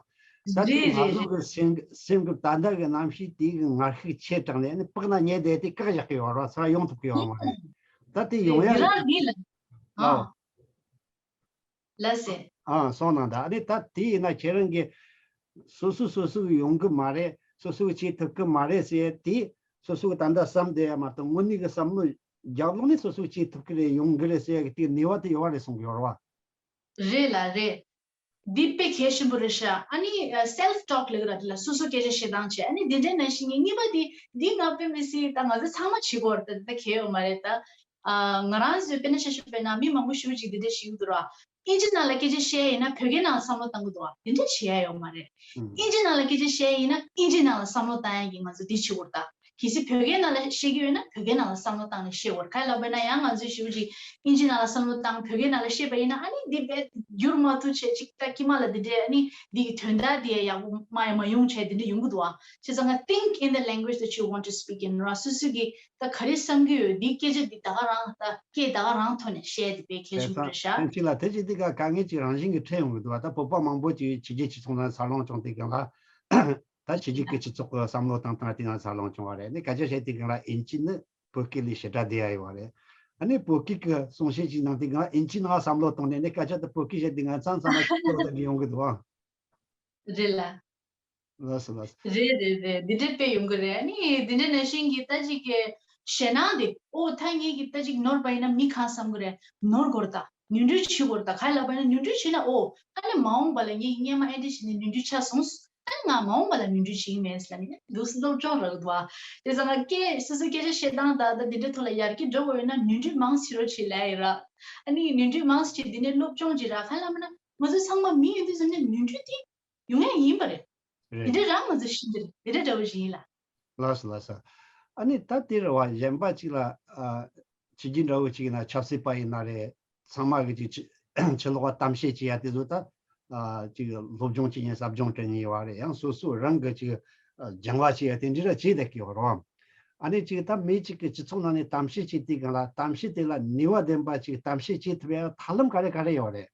བ། ད་དེ་རེད་ང་རེད་ཚོ་རེད། གི་སེམས་སེམས་ཀྱི་ད་ལྟ་གི་གནམ་གཤིས་དེ་གི་ངར་ཤུགས་ཆེ་དྲགས་ནས་ནི་པགས་ན་ཉལ་བསྡད་དེ་བཀག་བཞག་གི་ཡོད་རེད་བ། ཚུར་ཡོང་ཐུབ་ཀྱི་ཡོད་མ་རེད། ད་དེ་ཡོང་ཡ་རེད། ལའོ། ལགས་སེ། ཨ་སོང་ན་ད་ཨ་ནི་ད་དེ་ཡིན་ན་ཁྱེད་རང་གི་སོ་སོ་སོ་སོ་གི་ཡོང་གི་མ་རེད། སོ་སོ་གི་བྱེད་ཐུབ་ཀྱི་མ་རེད་ཟེར་དེ་སོ་སོ་གི་ད་ལྟ་བསམ་བསྡད་ཡ་མ་གཏོགས་དངོས་གནས་གི་བསམ་བློ་རྒྱབ་ལོགས་ནས་སོ་སོ་གི་བྱེད་ཐུབ་ཀྱི་རེད་ཡོང་གི་རེད་ཟེར་ཡ་གི་དེ་ནུས་པ་དེ་ཡོད་རེད་གསུང་གི་ཡོད་རེད་བ། རེད་ལ་རེད། འདི་དཔེ་གལ་ཆེན་པོ་རེད་ཤག་ཨ་ནི་self talk ལབ་ཀྱི་ར། དེ་ལ་སོ་སོ་སྐད་ཆ་བཤད་སྟངས་བྱས། ཨ་ནི་འདི་འདྲའི་ནང་བཞིན་གྱི་གཉིས་པ་དེ་འདི་ང་དཔེ་མི་སྲིད་ད་ང་ཚོ་ཚང་མ་བྱེད་དགོས་རེད། ད་ད་གལ་ཡོད་མ་རེད་ད། ཨ་ང་རང་ཚོའི་དཔེར་ན་ཆ་བཞག་པ་ཡིན་ན་མི་མང་པོ་ཞེ་པོ་ཅིག་འདི་འདྲ་ཞིག་འདུག་ར། ཨིན་ཇི་ནང་ལ་སྐད་ཆ་བཤད་ཡིན་ན་བོད་སྐད་ནང་ལ་བསམ་བློ་བཏང་གི་འདུག་བ། དེ་འདྲ་བྱེད་ཡ་ཡོད་མ་རེད། ཨིན་ཇི་ནང་ལ་སྐད་ཆ་བཤད་ཡིན་ན་ཨིན་ཇི་ནང་ལ་བསམ་བློ་བཏང་ཡ་གི་ང་ཚོ་འདི་བྱེད་དགོས་རེད་ད། གལ་སྲིད་བོད་སྐད་ནང་ལ་བཤད་ཀྱི་ཡོད་ན་བོད་སྐད་ནང་ལ་བསམ་བློ་བཏང་ནས་བཤད་དགོས་རེད། ག་རེ་ལབ་པ་ཡིན་ན་ཡང་ང་ཚོས་ཞེ་པོ་ཅིག་ཨིན་ཇི་ནང་ལ་བསམ་བློ་བཏང་བོད་སྐད་ནང་ལ་བཤད་པ་ཡིན་ན་ཨ་ནི་འདི་བས་བསྒྱུར་མ་ཐུབ་བྱས་ཅིག་ད་ཀྱི་མ་ལ་འདི་འདྲས་ཨ་ནི་འདི་གི་དོན་དག་འདི་ཡག་པོ་མ་ཡ་མ་ཡོང་བྱས་འདི་འདྲས་ཡོང་གི་འདུག་ཨ། བྱས་ཙང་ང་think in the language that you want to speak in ར། སོ་སོ་གི་ད་ག་རེ་བསམ་གྱི་ཡོད་འདི་སྐད་ཆ་འདི་ད་ག་རང་ད་སྐད་ད་ག་རང་ཐོག་ནས་བཤད་དེ་དཔེ་གལ་ཆེན་པོ་རེད་ཤག་དེ་ཅི་ལ་དེ་ཅི་དེ་ག་དཀའ་ངལ་ཅིག་རང་བཞིན་གྱི་འཕྲད་ཡོང་གི་འདུག་བ། ད་བོད་པ་མང་པོ་ཅིག་ཕྱི་རྒྱལ་སྤྱི་ཚོགས་ནང་འཚར་ལོངས་བྱུང་དེ་གང་ལ་ད་ཕྱི་རྒྱལ་གྱི་སྤྱི་ཚོགས་ཀྱི་བསམ་བློ་བཏང་སྟངས་དེ་ནང་འཚར་ལོངས་བྱུང་བ་རེད། ནི་སྐད་ཆ་བཤད་དེ་གང་ལ་ཨིན་ཇི་ནི་བོད་སྐད་ལས་ཞེ་དྲག་བདེ་ཡ་ཡོད་བ་རེད། ཨ་ནི་བོད་སྐད་ཀྱི་གསུང་བཤད་ཅིག་ནང་དེ་གང་ལ་ཨིན་ཇི་ནང་བསམ་བློ་བཏང་ནས་ནི་སྐད་ཆ་དེ་བོད་སྐད་བཤད་དེ་གང་ལ་ཚང་ཚང་མ་ཤེས་ཐུབ་ཡོང་གི་འདུག་བ། རེད་ལ། ལགས་སོ་ལགས་སོ། རེད་རེད་རེད། འདི་འདྲ་དཔེ་ཡོང་གི་རེད། ཨ་ནི་འདི་འདྲ་ནང་བཞིན་གྱི་ད་ཅིག་གི་ཞེད་སྣང་དེ་ཨོ་ད་ངས་ཀྱི་ད་ཅིག་ནོར་བ་ཡིན་ན་མི་གང་བསམ་གི་རེད། ནོར་དགོས་རེད་ད། ནོར་འཁྲུལ་བྱེད་དགོས་རེད་ད། ག་རེ་ལབ་པ་ཡིན་ན་ནོར་འཁྲུལ་བྱས་ན་ཨོ་ཨ་ནི་མ་འོངས་པ་ལ་ངས་སྔོན་མ་ཨེ་འདྲ་བྱས་ནས་ནོར་འཁྲུལ་ཆགས་སོང་། ཨ་ནི་ང་མ་འོངས་པ་ལ་ནོར་འཁྲུལ་བྱེད་ཀྱི་མེད་ཟེར་ལབ་ནས་འདུག་སེ་སློབ་སྦྱོང་རག་འདུག་ཨ། དེ་ཙང་ང་སྐད་སོ་སོའི་སྐད་ཆ་བཤད་སྟངས་དང་ད་འདི་འདྲ་ཐོག་ལ་ཡར་རྒྱས་འགྲོ་དགོས་ཡོད་ན་ནོར་འཁྲུལ་མང་ཙམ་བྱེད་རོགས་བྱེད་ལབ་ཡིན་ར། ཨ་ནི་ནོར་འཁྲུལ་མང་ཙམ་བྱེད་འདི་ནས་སློབ་སྦྱོང་བྱེད་ར། ག་རེ་ལབ་ན་ང་ཚོ་ཚང་མ་མི་ཡིན་དུས་ཙམ་ནས་ནོར་འཁྲུལ་དེ་ཡོང་ཡ་ཡིན་པ་རེད། རེད། དེ་འདྲ་རང་ང་ཚོ་ཤེས་ཀྱི་རེད། དེ་འདྲ་འདྲ་བོ་ཞིག་ཡིན་ལ། ལགས་སོ་ལགས་སོ། ཨ་ནི་ད་དེ་རེད་བ། གཞན་པ་གཅིག་ལ་ཨ་ཕྱི་རྒྱལ་འདྲ་བོ་གཅིག་ཡིན་ན་ཆབ་སྲིད་པ་ཡིན་ན་རེད། ཚང་མ་གི་ཅིག་ཕྱི་ཕྱི་ལོགས་པ་གཏམ་བཤད་བྱེད་ཡ་དེ་ཚོ་ད་ཨ་ཅིག་སློབ་སྦྱོང་བྱེད་མཁན་ཟབ་སྦྱོང་སྤྲད་མཁན་ཡོད་བ་རེད། ཡང་སོ་སོ་རང་གི་ཅིག་ཨ་སྦྱང་བ་བྱེད་ཡ་དེ་འདྲ་ར་བྱེད་བསྡད་ཀྱི་ཡོད་རེད་བ། ཨ་ནི་ཅིག་ད་མི་གཅིག་གི་སྤྱི་ཚོགས་ནང་ནས་གཏམ་བཤད་བྱེད་དུས་སྒང་ལ་གཏམ་བཤད་དེ་ལ་ནུས་པ་ལྡན་པ་ཅིག་གཏམ་བཤད་བྱེད་ཐུབ་ཡ་ཐབས་ལམ་ག་རེ་ག་རེ་ཡོད་རེད།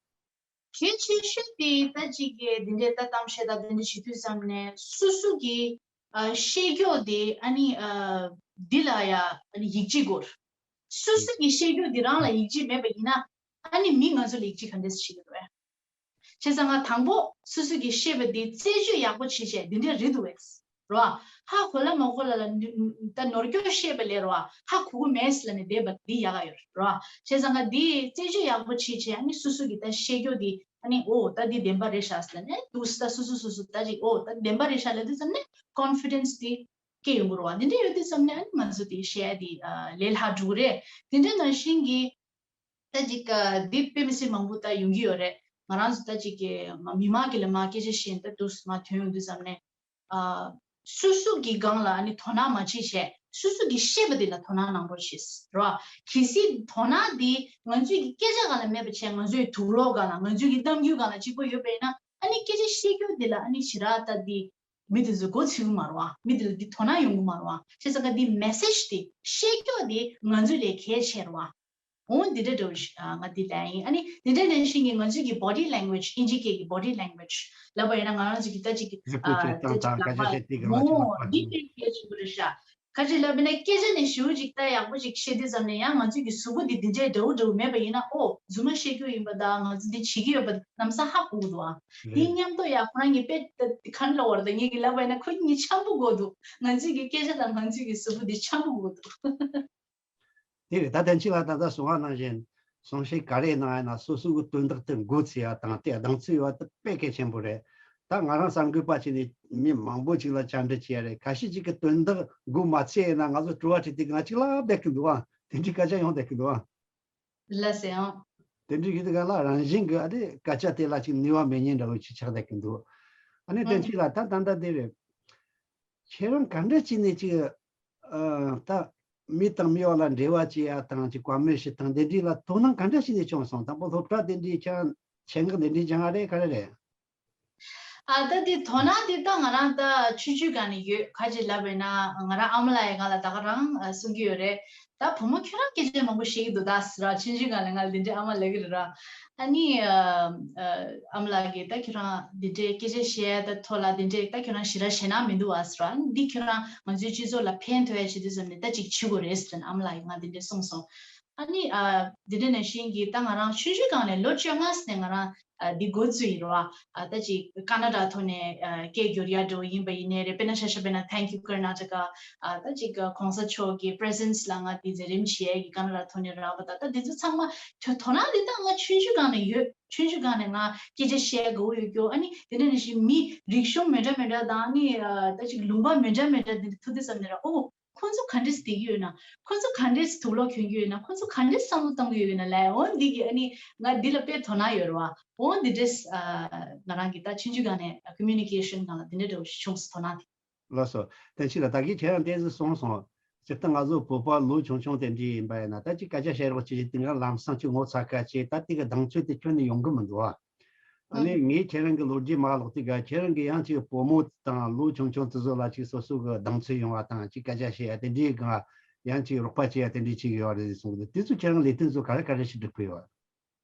གལ་ཆེ་ཤོས་དེ་ད་ཅིག་གི་འདི་འདྲའི་ད་གཏམ་བཤད་དང་འདི་འདྲ་བྱེད་དུས་ཙམ་ནས་སོ་སོ་གི་ཨ་བཤད་རྒྱུ་དེ་ཨ་ནི་ཨ་འདི་ལ་ཡ་ཨ་ནི་ཡིད་ཆེས་དགོས། སོ་སོ་གི་བཤད་རྒྱུ་འདི་རང་ལ་ཡིད་ཆེས་མེད་པ་ཡིན་ན་ཨ་ནི་མི་ང་ཚོ་ལ་ཡིད་ཆེས་ག་འདྲས་བྱེད་ཀྱི་རེད། བྱས་ཙང་ང་དང་པོ་སོ་སོ་གི་བཤད་པ་འདི་རྩད་གཅོད་ཡག་པོ་བྱེད་བྱས་འདི་འདྲས་རེད་འདུག་བས། རོ། ཧ་གོ་ལ་མ་གོ་ལ་ལ་ནུ་ད་ནོར་སྐྱོ་བཤད་པ་ལས་རོ། ཧ་གོ་གི་མེད་ལ་ནི་བསྡད་པ་འདི་ཡག་ག་ཡོད་རོ། བྱས་ཙང་ང་འདི་རྩད་གཅོད་ཡག་པོ་བྱེད་བྱས་ཨ་ནི་སོ་སོ་གི་ད་བཤད་རྒྱུ་འདི་ཨ་ནི་ཨོ་ད་འདི་བདེན་པ་རེད་ཤག་ལ་ནི་འདུག་ད་སོ་སོ་སོ་སོ་ད་ཅིག་ཨོ་ད་བདེན་པ་རེད་ཤག་ལབ་དུས་ཙམ་ནས་ཀོན་ཕི་ཌེན་སི་འདི་སྐྱེ་ཡོང་གི་རོ། འདི་འདྲ་ཡོད་དུས་ཙམ་ནས་ཨ་ནི་ང་ཚོ་འདི་བཤད་ཡ་འདི་ལས་སླ་འགྲོ་གི་རེད། དེ་འདྲ་ནང་བཞིན་གི་ད་ཅིག་ག་འདི་དཔེ་མི་སྲིད་མང་པོ་ད་ཡོང་གི་ཡོད་རེད། ང་རང་ཚོ་ད་ཅིག་གི་མ་མི་མང་གི་ལ་མ་སྐད་ཆ་བཤད་ད་དུས་མ་ཐོན་ཡོང་དུས་ཙམ་ནས་ཨ་སོ་སོ་གི་སྒང་ལ་ཨ་ནི་དོ་སྣང་མ་བྱེད་བྱས་སོ་སོ་གི་བཤད་པ་འདི་ལ་དོ་སྣང་གནང་རོགས་བྱེད་རོ། གལ་སྲིད་དོ་སྣང་འདི་ང་ཚོའི་གི་སྐད་ཆ་སྒང་ལ་མེད་པ་བྱས་ང་ཚོའི་དུག་ལོག་སྒང་ལ་ང་ཚོའི་གི་གཏམ་རྒྱུད་སྒང་ལ་གཅིག་པོ་ཡོད་པ་ཡིན་ན་ཨ་ནི་སྐད་ཆ་བཤད་རྒྱུ་འདི་ལ་ཨ་ནི་ཞེ་དྲག་ད་འདི་མི་དེ་ཚོ་མགོ་ཚོས་ཀྱི་མ་རེད་བ། མི་དེ་ལ་འདི་དོ་སྣང་ཡོང་གི་མ་རེད་བ། བྱས་ཙང་ག་འདི་མེ་སེ་ཇི་དེ་བཤད་རྒྱུ་དེ་ང་ཚོ་ལས་གལ་ཆེ་རེད་བ། འོ་འདི་འདྲ་འདྲ་བོ་ཞིག་ཨ་ང་འདི་ལབ་ཡིན། ཨ་ནི་འདི་འདྲ་ནང་བཞིན་གྱི་ང་ཚོའི་གི་body language ཨིན་ཇི་སྐད་ཀྱི་body language ལབ་པ་ཡིན་ན་ང་རང་ཚོ་གི་ད་ཅིག་གི་ཨ་ད་ཅིག་ལག་པ་འོ་འདི་དཔེ་གལ་ཆེན་པོ་རེད་ཤག་ཁ་ཅིག་ལབ་པ་ན་སྐད་ཆ་ནི་ཞེ་པོ་ཅིག་ད་ཡག་པོ་ཅིག་བཤད་དུས་ཙམ་ནས་ཡང་ང་ཚོའི་གི་གཟུགས་པོ་འདི་འདི་འདྲའི་འདྲ་བོ་འདྲ་བོ་མེད་པ་ཡིན་ན་ཨོ་རྫུན་མ་བཤད་རྒྱུ་ཡིན་པ་དང་ང་ཚོ་འདི་བྱེད་ཀྱི་ཡོད་པ་ལམ་སང་ཧ་གོ་གི་འདུག་ཨ། འདི་མཉམ་དུ་ཡ་ཁོ་རང་གི་དཔེ་ད་ག་འདྲ་བར་ད་ངེད་ཀྱི་ལབ་པ་ཡིན་ན་ཁོ་གཉིས་འཆམ་པོ་གོ་འདུག་ང་ཚོའི་གི་སྐད་ཆ་དང་ང་ཚོའི་གི་གཟུགས་པོ་འདི་འཆམ་པོ་གོ་འདུག་དེ་རེད། ད་དན་ཅི་ལ་ད་ལྟ་གསུང་བ་ནང་བཞིན་གསུང་བཤད་ག་རེ་གནང་ཡ་ན་སོ་སོ་གི་དོན་དག་དེ་མགོ་ཚོས་ཡ་དང་དེ་གདེང་ཚོད་ཡོད་པ་དེ་དཔེ་གལ་ཆེན་པོ་རེད། ད་ང་རང་གསར་འགོད་པ་བྱས་ནས་མི་མང་པོ་ཅིག་ལ་བཅར་འདྲི་བྱས་རེད། ཁ་ཤས་ཅིག་གི་དོན་དག་འགོ་མ་ཚུགས་ཡིན་ན་ང་ཚོ་དྲི་བ་དྲིས་དུས་ང་གཅིག་ལ་བསྡད་ཀྱི་འདུག་ཨ། དེ་འདྲའི་སྐད་ཆ་ཡོང་བསྡད་ཀྱི་འདུག་ཨ། ལགས་སེ་ཨང་། དེ་འདྲའི་ཡོད་དུས་ག་ལ་རང་བཞིན་གྱི་ཨ་དེ་སྐད་ཆ་དེ་ལ་ཅིག་ནུས་པ་མེད་མཁན་འདྲ་བོ་ཅིག་ཆགས་བསྡད་ཀྱི་འདུག་ཨ་ནི་དེ་ཨང་། ཅིག་ལ་ད་ད་ལྟ་དེ་རེད། ཁྱེད་རང་ག་འདྲ་བྱས་ནས་ཅིག་ཨ་ད་མི་དང་མི་བར་ལ་འབྲེལ་བ་བྱེད་ཡ་དང་ཅིག་བཀའ་མོལ་ཞིག་དང་དེ་འདྲའི་ལ་དོ་སྣང་ག་འདྲ་བྱས་ནས་བྱུང་སོང་། དང་པོ་སློབ་གྲྭ་དེ་འདྲའི་ཁྱེད་རང་ཆེད་མངགས་དེ་འདྲའི་སྦྱང་བ་རེད་ག་རེ་རེད། ཨ་ད་དེ་དོ་སྣང་དེ་ད་ང་རང་ད་ཆུང་ཆུང་སྒང་ནས་ཡོད། ག་ཅི་ལབ་པ་ཡིན་ན་ང་རང་ཨ་མ་ལགས་ཡིས་ང་ལ་ད་ག་རང་ཨ་གསུང་གི་ཡོད་རེད། ད་བུ་མོ་ཁྱོད་རང་སྐད་ཆ་མང་པོ་བཤད་ཀྱི་འདུག་ད་ཟེར་བ། ཆུང་ཆུང་སྒང་ལ་ང་ལ་འདི་འདྲའི་ཨ་མ་ལབ་ཀྱི་རེད་ར། ཨ་ནི་ཨ་ཨ་མ་ལགས་ཀྱིས་ད་ཁྱོད་རང་འདི་འདྲའི་སྐད་ཆ་བཤད་ཡ་ད་ཐོག་ལ་འདི་འདྲའི་ད་ཁྱོད་རང་ཞེ་དྲག་ཞེད་སྣང་མི་འདུག་བ་ཟེར་བ། ཨ་ནི་འདི་ཁྱོད་རང་ང་ཚོའི་སྤྱི་ཚོགས་ལ་ཕན་ཐོགས་ཡ་ཆེད་དུ་བསམ་ནས་ད་ཅིག་བྱེད་དགོས་རེད་ཟེར་ནས་ཨ་མ་ལགས་ཀྱིས་ང་འདི་འདྲའི་གསུངས་སོང་། ཨ་ནི་ཨ་འདི་འདྲ་ནང་བཞིན་གྱི་ད་ང་རང་ཆུང་ཆུང་སྒང་ནས་ལོ་བཅོ་ལྔ་ནས་ང་རང་ཨ་འདི་འགོ་བཙུགས་ཡིན་རོ། ཨ་ད་ཅིག་ཀ་ན་ཌ་ཐོག་ནས་ཨ་སྐད་སྒྱུར་ཡ་འགྲོ་ཡིན་པ་ཡིན་ནའི་རེད། དཔེར་ན་ཆ་བཞག་པ་ཡིན་ན་Thank You Karnataka། ཨ་ད་ཅིག་གོང་ས་མཆོག་གི་པི་རེ་སེན་སི་ལ་ང་འདི་མཛད་རིམ་བྱེད་ཡ་གི་ཀ་ན་ཌ་ཐོག་ནས་རག་པ། ད་ད་འདི་ཚོ་ཚང་མ་དོ་དོ་སྣང་འདི་ད་ང་ཆུང་ཆུང་སྒང་ནས་ཡོད། ཆུང་ཆུང་སྒང་ནས་ང་སྐད་ཆ་བཤད་དགོས་ཡོད་རྒྱུ། ཨ་ནི་དེ་འདྲ་ནང་བཞིན་མི་རིག་གཞུང་མི་འདྲ་མི་འདྲ་དང་ཨ་ནི་ཨ་ད་ཅིག་ལུང་པ་མི་འདྲ་མི་འདྲ་འདི་འདྲ་ཐུག་དུས་ཙམ་ནས་ར་ཨོ། ཁོང་ཚོ་ག་འདྲས་བསྡད་ཀྱི་ཡོད་ན། ཁོང་ཚོ་ག་འདྲས་དུག་ལོག་གྱོན་གྱི་ཡོད་ན། ཁོང་ཚོ་ག་འདྲས་བསམ་བློ་གཏོང་གི་ཡོད་ན་ལབ། འོ་འདི་གི་ཨ་ནི་ང་འདི་ལ་དཔེ་དོ་སྣང་ཡོད་རེད་བ། འོ་འདི་འདྲས་ཨ་ང་རང་གི་ད་ཆུང་ཆུང་སྒང་ནས་ཨ་communication་སྒང་ལ་འདི་འདྲས་འདྲ་བོ་ཞིག་བྱུང་སོང་དོ་སྣང་དེ། ལགས་སོ། བསྟན་ཆོས་ལགས་ད་གིན་ཁྱེད་རང་དེ་ཚོ་གསུངས་སོང་། སྤྱིར་བཏང་ང་ཚོ་བོད་པ་ལོ་ཆུང་ཆུང་དེ་འདྲ་ཡིན་པ་ཡིན་ན་ད་ཅིག་སྐད་ཆ་བཤད་རོགས་བྱེད་ཅིག་དེ་འདྲ་ལམ་སང་ཅིག་ངོ་ཚ་ཁ་ཅིག་ད་དེ་གི་གདེང་ཚོད་དེ་ཁྱོན་ནས་ཡོང་གི་མི་འདུག་ཨ། ཨ་ནི་ངས་ཁྱེད་རང་གི་ལོ་རྒྱུས་མ་ཀློག་དུས་ག་ཁྱེད་རང་གི་ཡང་ཅིག་བུ་མོ་དང་ལོ་ཆུང་ཆུང་དེ་ཚོ་ལ་ཅིག་སོ་སོ་གི་གདེང་ཚོད་ཡོང་བ་དང་ཅིག་སྐད་ཆ་བཤད་ཡ་དེ་འདྲའི་གང་ཡང་ཅིག་རོགས་པ་བྱེད་ཡ་དེ་འདྲའི་ཅིག་ཡོད་རེད་གསུངས་འདུག་དེ་ཚོ་ཁྱེད་རང་ལས་དོན་ཚོ་ག་རེ་ག་རེ་ཞིག་སྒྲུབ་ཀྱི་ཡོད།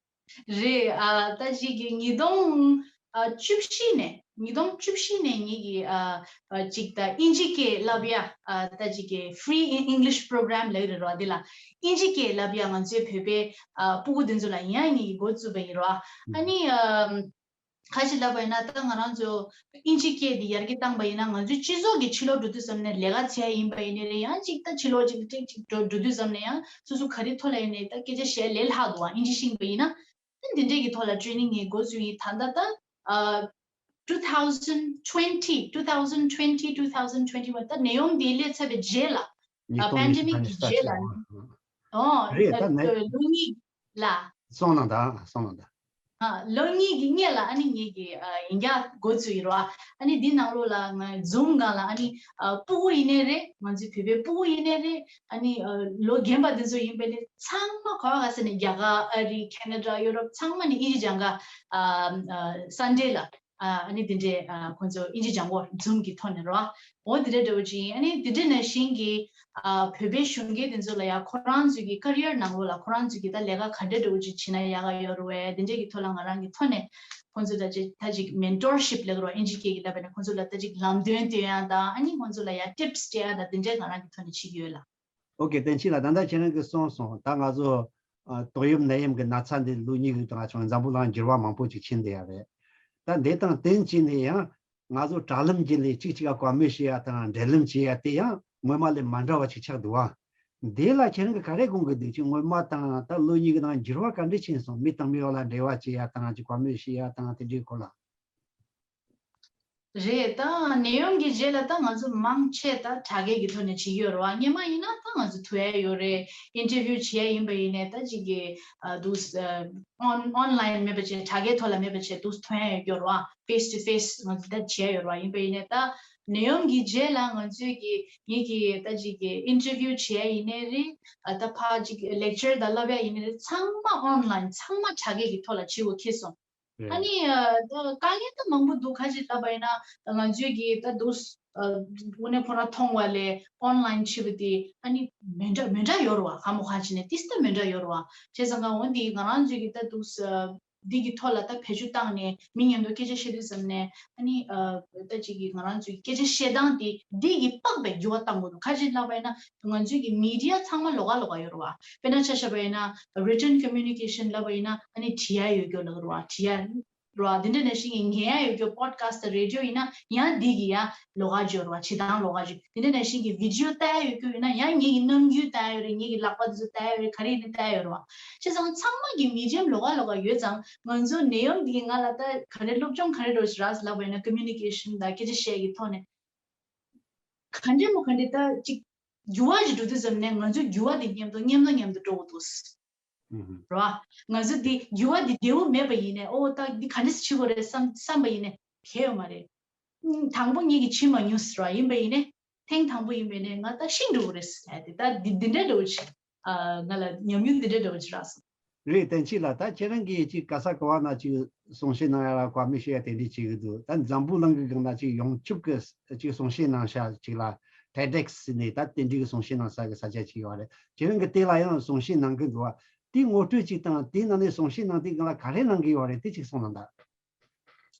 རེད། ཨ་ད་ཅིག་གི་ཉིས་སྟོང་ཨ་བཅུ་བཞི་ནས་ཉིས་སྟོང་བཅུ་བཞི་ནས་ངེད་ཀྱི་ཨ་ཨ་ཅིག་ད་ཨིན་ཇི་སྐད་བསླབ་ཡ་ཨ་ད་ཅིག་གི་Free English Program་ལབ་རེད་རོ། འདི་ལ་ཨིན་ཇི་སྐད་བསླབ་ཡ་ང་ཚོའི་བོད་པའི་ཨ་སྤུ་གུ་དེ་ཚོ་ལ་ཡང་ངེད་ཀྱི་འགོ་བཙུགས་པ་ཡིན་རོ། ཨ་ནི་ཨ་ཁ་ཅིག་ལབ་པ་ཡིན་ན་ད་ང་རང་ཚོ་ཨིན་ཇི་སྐད་འདི་ཡར་རྒྱས་བཏང་པ་ཡིན་ན་ང་ཚོའི་སྤྱི་ཚོགས་ཀྱི་ཕྱི་ལོགས་འགྲོ་དུས་ཙམ་ནས་ལས་ཀ་བྱས་ཡིན་པ་ཡིན་ནའི་རེད། ཡང་ཅིག་ད་ཕྱི་ལོགས་ཅིག་ཅིག་ཅིག་འགྲོ་འགྲོ་དུས་ཙམ་ནས་ཡང་སོ་སོ་ག་རེ་ཐོག་ལ་ཡིན་ནའི་ད་སྐད་ཆ་བཤད་ལས་སླ་འདུག་ཨ། ཨིན་ཇི་ཤེས་པ་ཡིན་ན། ད་འདི་འདྲས་ཀྱི་ཐོག་ལ་ཊེ་ནིང་ངས་འགོ་བཙུགས་ཡིན། ད་ལྟ་ད་ཨ་two thousand twenty, two thousand twenty, two thousand twenty-one ད་ནད་ཡམས་འདི་སླེབས་ཚར་བའི་རྗེས་ལ། ཉིས་སྟོང་ཉི་ཤུ་པེན་ཌེ་མིག་གི་རྗེས་ལ། ཨོ་རེད། ད་ད་ནད་ལོ་གཉིས་ལ། སོང་ན་ད་སོང་ན་ད། ཨ་ལོ་གཉིས་ཀྱི་སྔས་ལ་ཨ་ནི་ངེད་ཀྱི་ཨ་ཡིན་རྒྱ་འགོ་བཙུགས་ཡིན་རོ། ཨ་ནི་འདི་ནང་ལོགས་ལ་ང་ཛུམ་སྒང་ལ་ཨ་ནི་ཨ་སྤུ་གུ་ཡིན་ནའི་རེད། ང་ཚོའི་བོད་པའི་སྤུ་གུ་ཡིན་ནའི་རེད། ཨ་ནི་ཨ་ལོ་རྒན་པ་འདི་ཚོ་ཡིན་པ་ནི་ཚང་མ་ག་བ་ག་ས་ནས་རྒྱ་གར་ཨ་རི་ཁེ་ན་ཌ་ཡུ་རོབ་ཚང་མ་ནས་ཨིན་ཇི་སྦྱང་ག་ཨ་ཨ་སན་ཌེ་ལ་ཨ་ཨ་ནི་དེ་འདྲའི་ཨ་ཁོང་ཚོ་ཨིན་ཇི་སྦྱང་གོ་ཛུམ་གི་ཐོག་ནས་རོ། འོ་དེ་འདྲ་འདྲ་བོ་ཅིག་ཡིན། ཨ་ནི་དེ་འདྲ་ནང་བཞིན་གྱི་ཨ་བོད་པའི་གཞོན་སྐྱེས་དེ་ཚོ་ལ་ཡང་ཁོ་རང་ཚོའི་གི་ཀ་རི་ཡར་ནང་ལོགས་ལ་ཁོ་རང་ཚོའི་གི་ད་ལས་ཀ་ག་འདྲ་འདྲ་བོ་ཅིག་བྱེད་ན་ཡག་ག་ཡོད་རེད་བས། དེ་འདྲ་གི་ཐོག་ལ་ང་རང་གི་ཐོག་ནས་ཁོང་ཚོ་ད་ཅིག་ད་ཅིག་མེན་ཊོར་ཤིབ་ལབ་རོ། ཨིན་ཇི་སྐད་ཀྱི་ལབ་པ་ན་ཁོང་ཚོ་ལ་ད་ཅིག་ལམ་སྟོན་སྟོན་ཡ་དང་ཨ་ནི་ཁོང་ཚོ་ལ་ཡང་ཊིབ་སི་སྤྲད་ཡ་དང་དེ་འདྲ་ང་རང་གི་ཐོག་ནས་བྱེད་ཀྱི་ཡོད་ལ། ཨོ་ཀེ། བསྟན་ཆོས་ལགས་ད་ལྟ་ཁྱེད་རང་གིས་གསུངས་སོང་། ད་ང་ཚོ་ཨ་ཏོག་དབྱིབས་ནད་ཡམས་ཀྱི་ན་ཚ་འདི་ལོ་གཉིས་ཀྱི་རིང་ང་ཚོ་འཛམ་བུ་གླིང་འགྱུར་བ་མང་པོ་ཅིག་ཕྱིན་བསྡད་ཡ་རེད། ད་འདི་དང་བསྟུན་བྱས་ནས་ཡང་ང་ཚོ་དྲ་ལམ་བརྒྱུད་ནས་གཅིག་གཅིག་ག་བཀའ་མོལ་བྱེད་ཡ་དང་འབྲེལ་ལམ་བྱེད་ཡ་དེ་ཡང་སྔོན་མ་ལས་མ་འདྲ་བ་ཅིག་ཆགས་འདུག་ཨ། འདི་ལ་ཁྱེད་རང་གིས་ག་རེ་དགོངས་ཀྱི་འདུག་ཅིག་སྔོན་མ་དང་ད་ལོ་གཉིས་ཀྱི་ནང་འགྱུར་བ་ག་འདྲ་ཕྱིན་སོང་། མི་དང་མི་བར་ལ་འབྲེལ་བ་བྱེད་ཡ་དང་ཅིག་བཀའ་མོལ་བྱེད་ཡ་དང་དེ་འདྲའི་སྐོར་ལ། རེད། ད་ནད་ཡམས་ཀྱི་རྗེས་ལ་ད་ང་ཚོ་མང་ཆེ་ད་དྲ་རྒྱའི་གི་ཐོག་ནས་བྱེད་ཀྱི་ཡོད་རེད་བ། སྔོན་མ་ཡིན་ན་ད་ང་ཚོ་ཐུག་ཡ་ཡོད་རེད། ཨིན་ཊར་བིའུ་བྱེད་ཡ་ཡིན་པ་ཡིན་ནའི་ད་ཅིག་གི་ཨ་འདུག་ཨ་ཨོན་ཨོན་ལ་ཡིན་མེད་པ་བྱས་དྲ་རྒྱའི་ཐོག་ལ་མེད་པ་བྱས་འདུག་ཐོན་ཡ་ཡོད་ཀྱི་ཡོད་རེད་བ། ཕེས་ཊུ་ཕེས་ང་ཚོ་ད་བྱེད་ཡ་ཡོད་རེད་བ། ཡིན་པ་ཡིན་ནའི་ད་ནད་ཡམས་ཀྱི་རྗེས་ལ་ང་ཚོས་ཀྱི་ངེད་ཀྱི་ད་ཅིག་གི་ཨིན་ཊར་བིའུ་བྱེད་ཡ་ཡིན་ནའི་རེད། ཨ་ད་ཕར་ཅིག་ལེག་ཅར་ད་བསླབ་ཡ་ཡིན་ནའི་རེད། ཚང་མ་ཨོན་ལ་ཡིན་ཚང་མ་དྲ་རྒྱའི་གི་ཐོག་ལ་བྱེད་དགོས་ཁེལ་སོང་། ཨ་ནི་ཨ་ད་དཀའ་ངལ་ད་མང་པོ་འདུག་ཁ་ཅིག་ལབ་པ་ཡིན་ན་ང་ཚོའི་གི་ད་འདུག་ཨ་དངོས་གནས་ཁོ་རང་མཐོང་བ་ལས་ཨོན་ལ་ཡིན་བྱེད་པ་དེ་ཨ་ནི་མི་འདྲ་མི་འདྲ་ཡོད་རེད་བ། གང་མོ་གང་ཅིག་ནས་ཏིས་ད་མི་འདྲ་ཡོད་རེད་བ། བྱས་ཙང་ཀ་འོན་ཏེ་ང་རང་ཚོའི་གི་ད་འདུག་ཨ་འདི་གི་ཐོག་ལ་ད་བེད་སྤྱོད་བཏང་ནས་མི་མཉམ་དུ་སྐད་ཆ་བཤད་དུས་ཙམ་ནས་ཨ་ནི་ཨ་ད་ཅིག་གི་ང་རང་ཚོའི་སྐད་ཆ་བཤད་སྟངས་དེ་འདི་གི་དཔག་པའི་འགྱུར་བ་བཏང་དགོས་འདུག་ཁ་ཅིག་ལབ་པ་ཡིན་ན་ང་ཚོའི་གི་མི་ཌི་ཡ་ཚང་མ་ལོགས་ཀ་ལོགས་ཀ་ཡོད་རེད་བ། དཔེར་ན་ཆ་བཞག་པ་ཡིན་ན་རི་ཊན་ཀོ་མུ་ནི་ཀེ་ཤན་ལབ་པ་ཡིན་ན་ཨ་ནི་བྲིས་ཡ་ཡོད་རྒྱུ་ལབ་རེད་བ། བྲིས་ཡ། རོ། འདི་འདྲ་ནང་བཞིན་གྱི་ཉན་ཡ་ཡོད་རྒྱུ་པོ་ཌི་ཁ་སི་ཊི་དང་རེ་ཌི་ཡོ་ཡིན་ན་ཡང་འདི་གི་ཡང་ལོགས་ཀ་འཇོག་རོ། བྱེད་སྟངས་ལོགས་ཀ་འཇོག་འདི་འདྲ་ནང་བཞིན་གྱི་བི་ཌི་ཡོ་ལྟ་ཡ་ཡོད་རྒྱུ་ཡིན་ན་ཡང་ངེད་ཀྱི་རྣམ་འགྱུར་ལྟ་ཡ་ཡོད་རེད། ངེད་ཀྱི་ལག་པ་དེ་ཚོ་ལྟ་ཡ་ཡོད་རེད། ག་རེ་ཡིན་ན་ལྟ་ཡ་ཡོད་རོ། བྱས་ཙང་ཚང་མ་གི་མི་ཌི་ཡམ་ལོགས་ཀ་ལོགས་ཀ་ཡོད་ཙང་ང་ཚོ་ནད་ཡམས་འདི་གི་ང་ལ་ད་ག་རེ་སློབ་སྦྱོང་ག་རེ་འགྲོ་ཞིག་རག་ལབ་པ་ཡིན་ན་ཀོ་མིའུ་ནི་ཀེ་ཤན་དང་སྐད་ཆ་བཤད་ཀྱི་ཐོག་ནས་ག་འདྲ་མོ་ག་འདྲ་ད་ཅིག་འགྱུར་བ་ཞིག་འགྲོ་དུས་ཙམ་ནས་ང་ཚོའི་འགྱུར་བ་འདི་མཉམ་དུ་མཉམ་དུ་མཉམ་དུ་འགྲོ་དགོས་འདུག་ཨུ་ཧུམ། རོ། ང་ཚོ་འདི་འགྱུར་བ་འདི་བདེ་བོ་མེད་པ་ཡིན་ནས་ཨོ་ད་འདི་ག་འདྲ་སེ་བྱེད་དགོས་རེད་བསམ་བསམ་པ་ཡིན་ནས་གལ་ཡོད་མ་རེད། ཨུམ། དང་པོ་ངེད་ཀྱིས་བྱེད་མ་མྱོང་ཟེར་བ་ཡིན་པ་ཡིན་ནས་ཐེངས་དང་པོ་ཡིན་པ་ཡིན་ནས་ང་ད་ཤིང་འགྲོ་གི་རེད་ཟེར་ཏེ་ད་འདི་འདི་འདྲ་འགྲོ་གི་ཆེ། ཨ། ང་ལ་ཉམས་མྱོང་འདི་འདྲ་འགྲོ་གི་ཆེ་རག་སོང་། རེད། བསྟན་ཆེ་ལགས། ད་ཁྱེད་རང་གིས་ཅིག་ག་ས་ག་བ་ན་ཅིག་གསུང་བཤད་གནང་ཡ་ལ་བཀའ་མོལ་ཞུ་ཡ་དེ་འདྲ་བྱེད་ཀྱི་འདུག་ད་འཛམ་བུ་གླིང་གི་སྒང་ན་ཅིག་ཡོངས་ཁྱབ་ཀྱི་ཅིག་གསུང་བཤད་གནང་ས་ཅིག་ལ་ཊེ་ཌེག་སི་ནས་ད་དེ་འདྲའི་གི་གསུང་བཤད་གནང་ས་གི་ས་ཆ་ཅིག་ཡོད་རེད། ཁྱེད་རང་གིས་དེ་ལ་ཡང་གསུང་བཤད་གནང་གི་འདུག་བ། དེ་ངོ་སྤྲོད་ཅིག་དང་དེའི་ནང་ནས་གསུང་བཤད་གནང་དུས་སྒང་ལ་ག་རེ་གནང་གི་ཡོད་རེད། དེ་ཅིག་གསུང་གནང་དང་།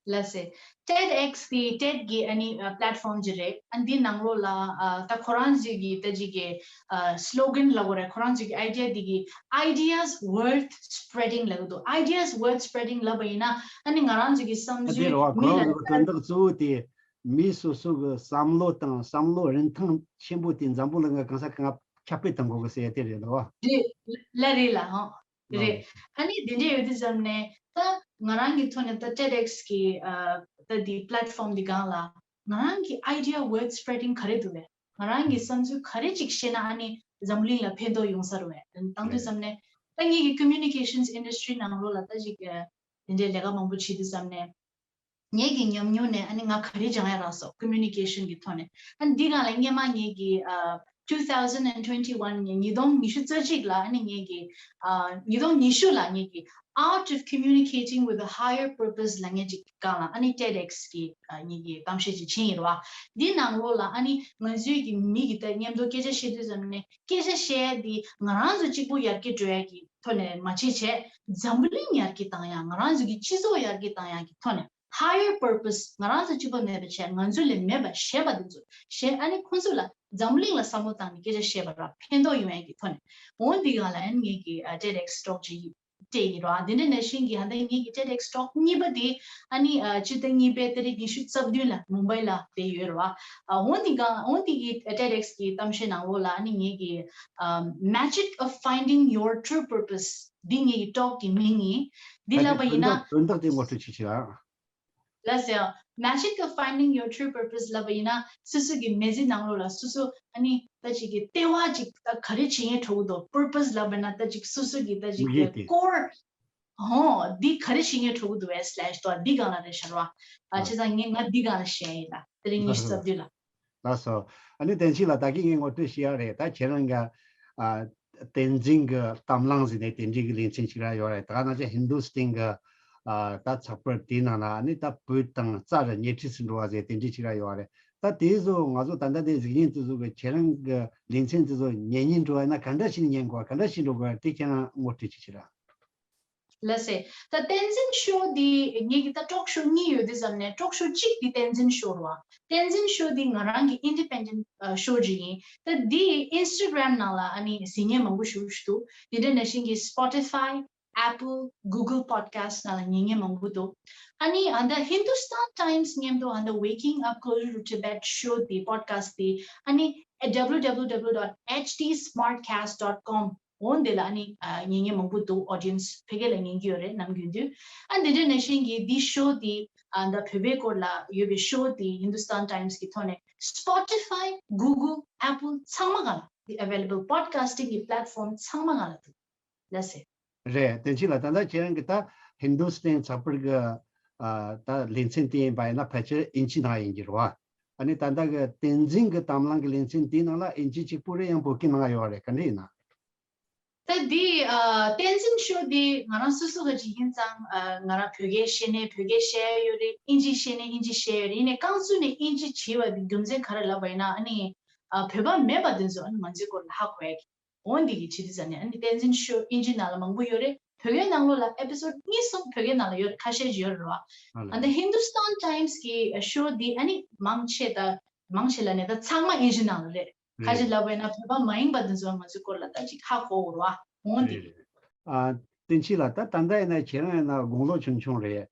ལགས་སེ། ཊེ་ཌེག་སི་དེ་ཊེཌ་གི་ཨ་ནི་པི་ལེ་ཊི་ཕོམ་ཅིག་རེད། ཨ་ནི་འདི་ནང་ལོགས་ལ་ཨ་ད་ཁོ་རང་ཚོའི་གི་ད་ཅིག་གི་ཨ་སི་ལོ་གན་ལབ་དགོས་རེད། ཁོ་རང་ཚོའི་གི་ཨའི་ཌི་ཡ་འདི་གི་Ideas Worth Spreading ལབ་ཀྱི་འདུག Ideas Worth Spreading ལབ་པ་ཡིན་ན་ཨ་ནི་ང་རང་ཚོའི་གི་བསམ་ཨ་དེ་ཚུལ་རེད་བ། ཁོ་མི་རང་ལ་ཚོའི་གི་དོན་དག་གཙོ་བོ་དེ་མི་སོ་སོ་གི་བསམ་བློ་དང་བསམ་བློ་རིན་ཐང་ཆེན་པོ་དེ་འཛམ་བུ་གླིང་གི་གང་ས་གང་ཁྱབ་སྤེལ་གཏོང་དགོས་གི་ཟེར་ཡ་དེ་རེད་བ། རེད། ལ་རེད་ལ་ཧང་། རེད། ཨ་ནི་དེ་འདྲ་ཡོད་དུས་ཙམ་ནས་ད་ང་རང་གི་ཐོག་ནས་ད་ཊེ་ཌེག་སི་གི་ཨ་ད་དེ་པི་ལེ་ཊི་ཕོམ་འདི་སྒང་ལ་ང་རང་གི་ཨའི་ཌི་ཡ་ཝོར་ཐི་སི་པི་རེ་ཌིང་ག་རེ་འདུག་བས། ང་རང་གི་བསམ་ཚུལ་ག་རེ་ཅིག་བཤད་ན་ཨ་ནི་འཛམ་གླིང་ལ་ཕན་ཐོགས་ཡོང་ས་རེད་བས། བཏང་དུས་ཙམ་ནས་ད་ངེད་ཀྱི་ཀོ་མིའུ་ནི་ཀེ་ཤན་སི་ཨིན་ཌ་སི་ཊི་རི་ནང་ལོགས་ལ་ད་ཅིག་ཨ་དེ་འདྲའི་ལས་ཀ་མང་པོ་བྱེད་དུས་ཙམ་ནས། ངེད་ཀྱི་ཉམས་མྱོང་ནས་ཨ་ནི་ང་ག་རེ་སྦྱང་ཡ་རག་སོང་། ཀོ་མིའུ་ནི་ཀེ་ཤན་གྱི་ཐོག་ནས། ཨ་ནི་འདི་སྒང་ལ་སྔོན་མ་ངེད་ཀྱི་ཨ་two thousand and twenty one ཉིས་སྟོང་ཉི་ཤུ་རྩ་གཅིག་ལ་ཨ་ནི་ངེད་ཀྱི་ཨ་ཉིས་སྟོང་ཉི་ཤུ་ལ་ངེད་ཀྱི་Art of Communicating with a Higher Purpose ལབ་མཁན་ཅིག་སྒང་ལ་ཨ་ནི་ཊེ་ཌེག་སི་གི་ཨ་ངེད་ཀྱི་གཏམ་བཤད་ཅིག་ཕྱིན་ཡིན་རེད་བ། འདི་ནང་ལོགས་ལ་ཨ་ནི་ང་ཚོའི་གི་མི་གི་ད་མཉམ་དུ་སྐད་ཆ་བཤད་དུས་ཙམ་ནས་སྐད་ཆ་བཤད་ཡ་འདི་ང་རང་ཚོ་གཅིག་པུ་ཡར་རྒྱས་འགྲོ་ཡ་གི་ཐོག་ནས་མ་བྱས་བྱས་འཛམ་བུ་གླིང་ཡར་རྒྱས་བཏང་ཡ་ང་རང་ཚོ་གི་སྤྱི་ཚོགས་ཡར་རྒྱས་བཏང་ཡ་གི་ཐོག་ནས། Higher purpose ང་རང་ཚོ་གཅིག་པོ་མེད་པ་བྱས་ང་ཚོ་ལས་མེད་པ་གཞན་པ་དེ་ཚོ་གཞན་ཨ་ནི་ཁོང་ཚོ་ལ་འཛམ་གླིང་ལ་བསམ་བློ་བཏང་ནས་སྐད་ཆ་བཤད་པ་ར་ཕན་ཐོགས་ཡོང་ཡ་གི་ཐོག་ནས་འོ་འདི་སྒང་ལ་ཨ་ནི་ངེད་ཀྱི་ཊེ་ཌེག་སི་ཊོག་ཅིག་སྤྲད་ཡིན་ར། དེ་འདྲ་ནང་བཞིན་གྱི་ཧ་ད་ངེད་ཀྱི་ཊེ་ཌེག་སི་ཊོག་གཉིས་པ་དེ་ཨ་ནི་སྤྱི་ཟླ་གཉིས་པའི་ཏ་རིག་ཉི་ཤུ་རྩ་བདུན་ལ་མུམ་བྷའི་ལ་དེ་ཡོད་ར། འོ་འདི་སྒང་འོ་འདི་གི་ཊེ་ཌེག་སི་གི་གཏམ་བཤད་ནང་ལོགས་ལ་ཨ་ནི་ངེད་ཀྱི་Magic of Finding Your True Purpose འདི་ངེད་ཀྱི་ཊོག་གི་མིང་ཡིན། འདི་ལབ་པ་ཡིན་ན། དོན་དག་དེ་ངོ་སྤྲོད་བྱེད་ཕྱིར། ལགས་སོ། Magic of Finding Your True Purpose ལབ་པ་ཡིན་ན་སོ་སོ་གི་མི་ཚེ་ནང་ལོགས་ལ་སོ་སོ་ཨ་ནི་ད་ཅིག་གི་ལྟེ་བ་ཅིག་ད་ག་རེ་བྱེད་སྙིང་འདོད་ཀྱི་འདུག་པར་པས་ལབ་པ་ཡིན་ན་ད་ཅིག་སོ་སོ་གི་ད་ཅིག་དམིགས་ཡུལ་གི་དེ། ཀོར་ཧོ་འདི་ག་རེ་བྱེད་སྙིང་འདོད་ཀྱི་འདུག་བས་སླེཤ་དོ་འདི་སྒང་ལ་རེད་ཤག་ར། ཨ་བྱས་ཙང་ངས་ང་འདི་སྒང་ལ་བཤད་ཡིན་ལ་ཏ་རིག་ཉི་ཤུ་རྩ་བདུན་ལ། ལགས་སོ། ཨ་ནི་བསྟན་ཆོས་ལགས་ད་གིན་ངས་ངོ་སྤྲོད་ཞུས་ཡ་རེད། ད་ཁྱེད་རང་ག་ཨ་བསྟན་འཛིན་གྱི་གཏམ་གླེང་ཟེར་ནས་དེ་འདྲའི་གི་ལེ་ཚན་ཅིག་ར་ཡོད་རེད། ད་ག་ནང་བཞིན་ཧིན་དུ་སི་ཏན་གྱི་ཨ་ད་ཚགས་པར་དེའི་ནང་ན་ཨ་ནི་ད་བོད་དང་རྩ་རུ་ཉེ་འཁྲིས་སུ་འགྲོ་བ་ཟེར་དེ་འདྲའི་ཅིག་ར་ཡོད་རེད། ད་དེ་ཚོ་ང་ཚོ་ད་ལྟ་དེ་གཟིགས་མཁན་དེ་ཚོ་གི་ཁྱེད་རང་གི་ལེ་ཚན་དེ་ཚོ་ཉན་སྙིང་འདོད་ན་ག་འདྲ་ཞིག་ཉན་དགོས་ག་འདྲ་ཞིག་འགྲོ་དགོས་དེ་ཁྱེད་རང་ངོ་སྤྲོད་ཅིག་བྱེད་ར། ལགས་སེ། ད་བསྟན་འཛིན་ཤོ་འདི་ངེད་ཀྱི་ད་ཊོག་ཤོ་གཉིས་ཡོད་དུས་ཙམ་ནས་ཊོག་ཤོ་གཅིག་འདི་བསྟན་འཛིན་ཤོ་རེད་བ། བསྟན་འཛིན་ཤོ་འདི་ང་རང་གི་ཨིན་ཌི་པེན་ཌེན་ཊི་ཤོ་ཅིག་ཡིན། ད་འདི་ཨིན་སི་ཊ་གྷ་རམ་ནང་ལ་ཨ་ནི་གཟིགས་མཁན་མང་པོ་ཞེ་པོ་ཅིག་འདུག་དེ་འདྲ་ནང་བཞིན་གྱི་སི་པོ་ཊི་ཕའི། Apple, Google Podcast ནང་ལ་ཉན་མཁན་མང་པོ་འདུག་ཨ་ནི་ཨ་ད་Hindustan Times མཉམ་དུ་ཨ་ད་Waking Up Closer to Tibet ཤོ་དེ་པོ་ཌི་ཁ་སི་ཊི་དེ་ཨ་ནི་W W W dot H D smartcast dot com འོ་འདི་ལ་ཨ་ནི་ཨ་ཉན་མཁན་མང་པོ་འདུག་ཨོ་ཌི་ཡེན་སི་བོད་སྐད་ལ་ཉན་གྱི་ཡོད་རེད་ནམ་རྒྱུན་དུ། ཨ་འདི་འདྲ་ནང་བཞིན་གྱི་འདི་ཤོ་དེ་ཨ་ད་བོད་པའི་སྐོར་ལ་ཡོད་པའི་ཤོ་དེ་Hindustan Times གི་ཐོག་ནས་Spotify, Google, Apple ཚང་མ་ག་ལ་དེ་available podcasting གི་platform ཚང་མ་ག་ལ་འདུག་ལགས་སེ། རེད། བསྟན་ཆོས་ལགས་ད་ལྟ་ཁྱེད་རང་གི་ད་ཧིན་དུ་སི་ཏན་ཚགས་པར་གི་ཨ་ད་ལེ་ཚན་དེ་ཡིན་པ་ཡིན་ན་ཕལ་ཆེར་ཨིན་ཇི་ནང་ཡིན་གྱི་རེད་བ། ཨ་ནི་ད་ལྟ་གི་བསྟན་འཛིན་གྱི་གཏམ་གླེང་གི་ལེ་ཚན་དེའི་ནང་ལ་ཨིན་ཇི་གཅིག་པུ་རེད་ཡང་བོད་སྐད་ནང་ཡོད་རེད་ག་འདྲ་ཡིན་ན། ད་འདི་ཨ་བསྟན་འཛིན་ཤོ་འདི་ང་རང་སོ་སོ་ག་ཅིག་ཡིན་ཙང་ཨ་ང་རང་བོད་སྐད་ཤེས་ནས་བོད་སྐད་བཤད་ཡ་ཡོད་རེད། ཨིན་ཇི་ཤེས་ནས་ཨིན་ཇི་བཤད་ཡ་ཡོད་རེད། ཡིན་ནའི་རྐང་བཙུགས་ནས་ཨིན་ཇི་བྱས་པ་འདི་རྒྱུ་མཚན་ག་རེ་ལབ་པ་ཡིན་ན་ཨ་ནི་ཨ་བོད་པ་མེད་པ་འདི་ཚོ་ཨ་ནི་ང་ཚོའི་སྐོར་ལ་ཧ་གོ་ཡ་གི་འོ་འདི་གི་བྱེད་དུས་ཙམ་ནས་ཨ་ནི་བསྟན་འཛིན་ཤོ་ཨིན་ཇི་ནང་ལ་མང་པོ་ཡོད་རེད། བོད་སྐད་ནང་ལོགས་ལ་ཨེ་པི་སོ་ཌི་གཉིས་གསུམ་བོད་སྐད་ནང་ལ་ཡོད་རེད། ཁ་ཤས་ཅིག་ཡོད་རེད་བ། ཨ་ལ། ཨ་ནི་Hindustan Times གི་ཤོ་འདི་ཨ་ནི་མང་ཆེ་ད་མང་ཆེ་ལ་ནི་ད་ཚང་མ་ཨིན་ཇི་ནང་ལ་རེད། ཁ་ཤས་ལབ་པ་ཡིན་ན་བོད་པ་མ་ཡིན་པ་འདི་ཚོ་ང་ཚོའི་སྐོར་ལ་ད་ཅིག་ཧ་གོ་གི་རེད་བ། འོ་འདི་གི། ཨ་བསྟན་ཆོས་ལགས་ད་ད་ལྟ་ཡིན་ན་ཁྱེད་རང་ཡིན་ན་དགུང་ལོ་ཆུང་ཆུང་རེད།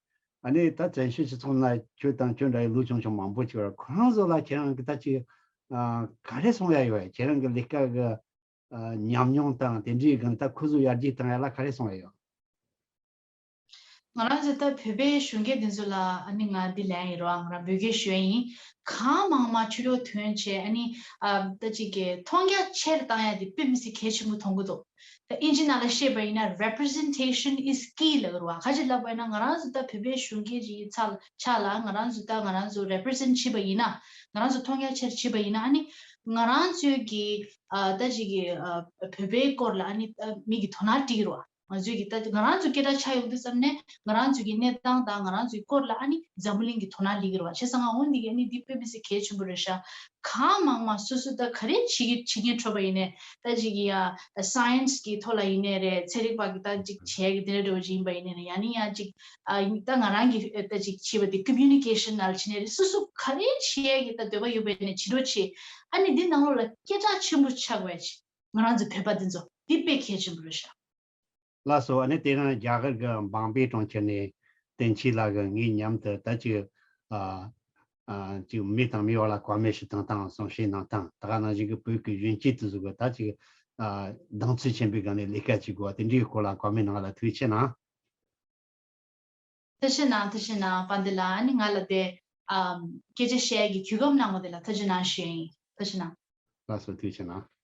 ཨ་ནི་ད་བཙན་བྱོལ་སྤྱི་ཚོགས་ནང་ཁྱོད་དང་ཁྱོད་འདྲ་ཡི་ལོ་ཆུང་ཆུང་མང་པོ་ཅིག་ཡོད་རེད། ཁོ་རང་ཚོ་ལ་ཁྱེད་རང་གི་ད་ཅིག་ཨ་ག་རེ་གསུང་ཡ་ཡོད། ཁྱེད་རང་གི་ལས་ཀ་གི་ཨ་ཉམས་མྱོང་དང་དེ་འདྲའི་སྒང་ད་ཁོ་ཚོ་ཡར་རྒྱས་བཏང་ཡ་ལ་ག་རེ་གསུང་ཡ་ཡོད། ང་རང་ཚོ་ད་བོད་པའི་གཞོན་སྐྱེས་འདི་ཚོ་ལ་ཨ་ནི་ང་འདི་ལན་ཡིན་རོགས། ང་རང་བོད་སྐད་ཞུ་ཡ་ཡིན། གང་མང་མང་ཕྱི་ལོགས་ཐོན་བྱས་ཨ་ནི་ཨ་ད་ཅིག་གི་མཐོང་རྒྱ་ཆེར་བཏང་ཡ་དེ་དཔེ་མི་སྲིད་གལ་ཆེན་པོ་མཐོང་གི་འདུག་ད་ཨིན་ཇི་ནང་ལ་བཤད་པ་ཡིན་ན་representation is key ལབ་ཀྱི་རེད་བ། ག་ཅི་ལབ་པ་ཡིན་ན་ང་རང་ཚོ་ད་བོད་པའི་གཞོན་སྐྱེས་ཅིག་ཡིན་ཙང་ཆ་ལ་ང་རང་ཚོ་ད་ང་རང་ཚོ་represent བྱེད་པ་ཡིན་ན། ང་རང་ཚོ་མཐོང་རྒྱ་ཆེར་བྱེད་པ་ཡིན་ན་ཨ་ནི་ང་རང་ཚོའི་གི་ཨ་ད་ཅིག་གི་ཨ་བོད་པའི་སྐོར་ལ་ཨ་ནི་ཨ་མི་གི་དོ་སྣང་སྤྲད་ཀྱི་རེད་བ། ང་ཚོའི་གི་ད་ང་རང་ཚོ་སྐད་གྲགས་ཆགས་ཡོང་དུས་ཙམ་ནས་ང་རང་ཚོའི་གི་གནས་སྟངས་དང་ང་རང་ཚོའི་སྐོར་ལ་ཨ་ནི་འཛམ་བུ་གླིང་གི་དོ་སྣང་སླེབས་ཀྱི་རེད་བ། བྱས་ཙང་ང་འོ་འདི་གི་ཨ་ནི་འདི་དཔེ་མི་སྲིད་གལ་ཆེན་པོ་རེད་ཤག་གང་མང་མང་སོ་སོ་ད་ག་རེ་བྱེད་ཀྱི་བྱེད་ཀྱིན་འཕྲོད་པ་ཡིན་ནའི་ད་ཅིག་གི་ཡ་science གི་ཐོག་ལ་ཡིན་ནའི་རེད། ཚན་རིག་པ་གི་ད་ཅིག་བྱས་གི་དེ་འདྲ་འདྲ་བོ་ཅིག་ཡིན་པ་ཡིན་ནའི་རེད། ཡང་ནི་ཡང་ཅིག་ཨ་ད་ང་རང་གི་ད་ཅིག་བྱེད་པ་དེ་communication ནང་ལ་བྱེད་ནའི་རེད། སོ་སོ་ག་རེ་བྱེད་ཀྱི་ད་འདོད་པ་ཡོད་པ་ཡིན་ནའི་བྱེད་རོགས་བྱེད། ཨ་ནི་འདི་ནང་ལོགས་ལ་སྐད་གྲགས་ཆེན་པོ་ཆགས་པ་ཡ་ཅིག་ང་རང་ཚོ་བོད་པ་འདི་ཚོ་འདི་དཔེ་གལ་ཆེན་པོ་རེད་ཤག་ལགས་སོ། ཨ་ནི་དེ་རིང་རྒྱ་གར་གྱི་འབངས་པའི་གྲོང་ཁྱེར་ནས་བསྟན་ཆོས་ལགས་ཀྱིས་ངའི་མཉམ་དུ་ད་ཅིག་ཨ་ཨ་ཅིག་མི་དང་མིའི་བར་ལ་བཀའ་མོལ་ཞིག་བཏང་སྟངས་གསུང་བཤད་གནང་སྟངས། ད་ག་ནང་བཞིན་གྱི་བོད་ཀྱི་གཞོན་སྐྱེས་དེ་ཚོ་གི་ད་ཅིག་ཨ་གདེང་ཚོད་ཆེན་པོའི་སྒང་ནས་ལས་ཀ་བྱེད་དགོས་པ་དེ་འདྲའི་སྐོར་ལ་བཀའ་མོལ་གནང་བ་ལ་ཐུགས་རྗེ་ཆེ་གནང་། ཐུགས་རྗེ་གནང་། ཐུགས་རྗེ་གནང་། དཔལ་ལྡན་ལགས། ཨ་ནི་ང་ལ་དེ་ཨ་སྐད་ཆ་བཤད་ཡ་གི་གོ་སྐབས་གནང་བ་དེ་ལ་ཐུགས་རྗེ་གནང་ཞུ་ཡ་ཡིན། ཐུགས་རྗེ་གནང་། ལགས་སོ། ཐུགས་རྗེ་གནང་།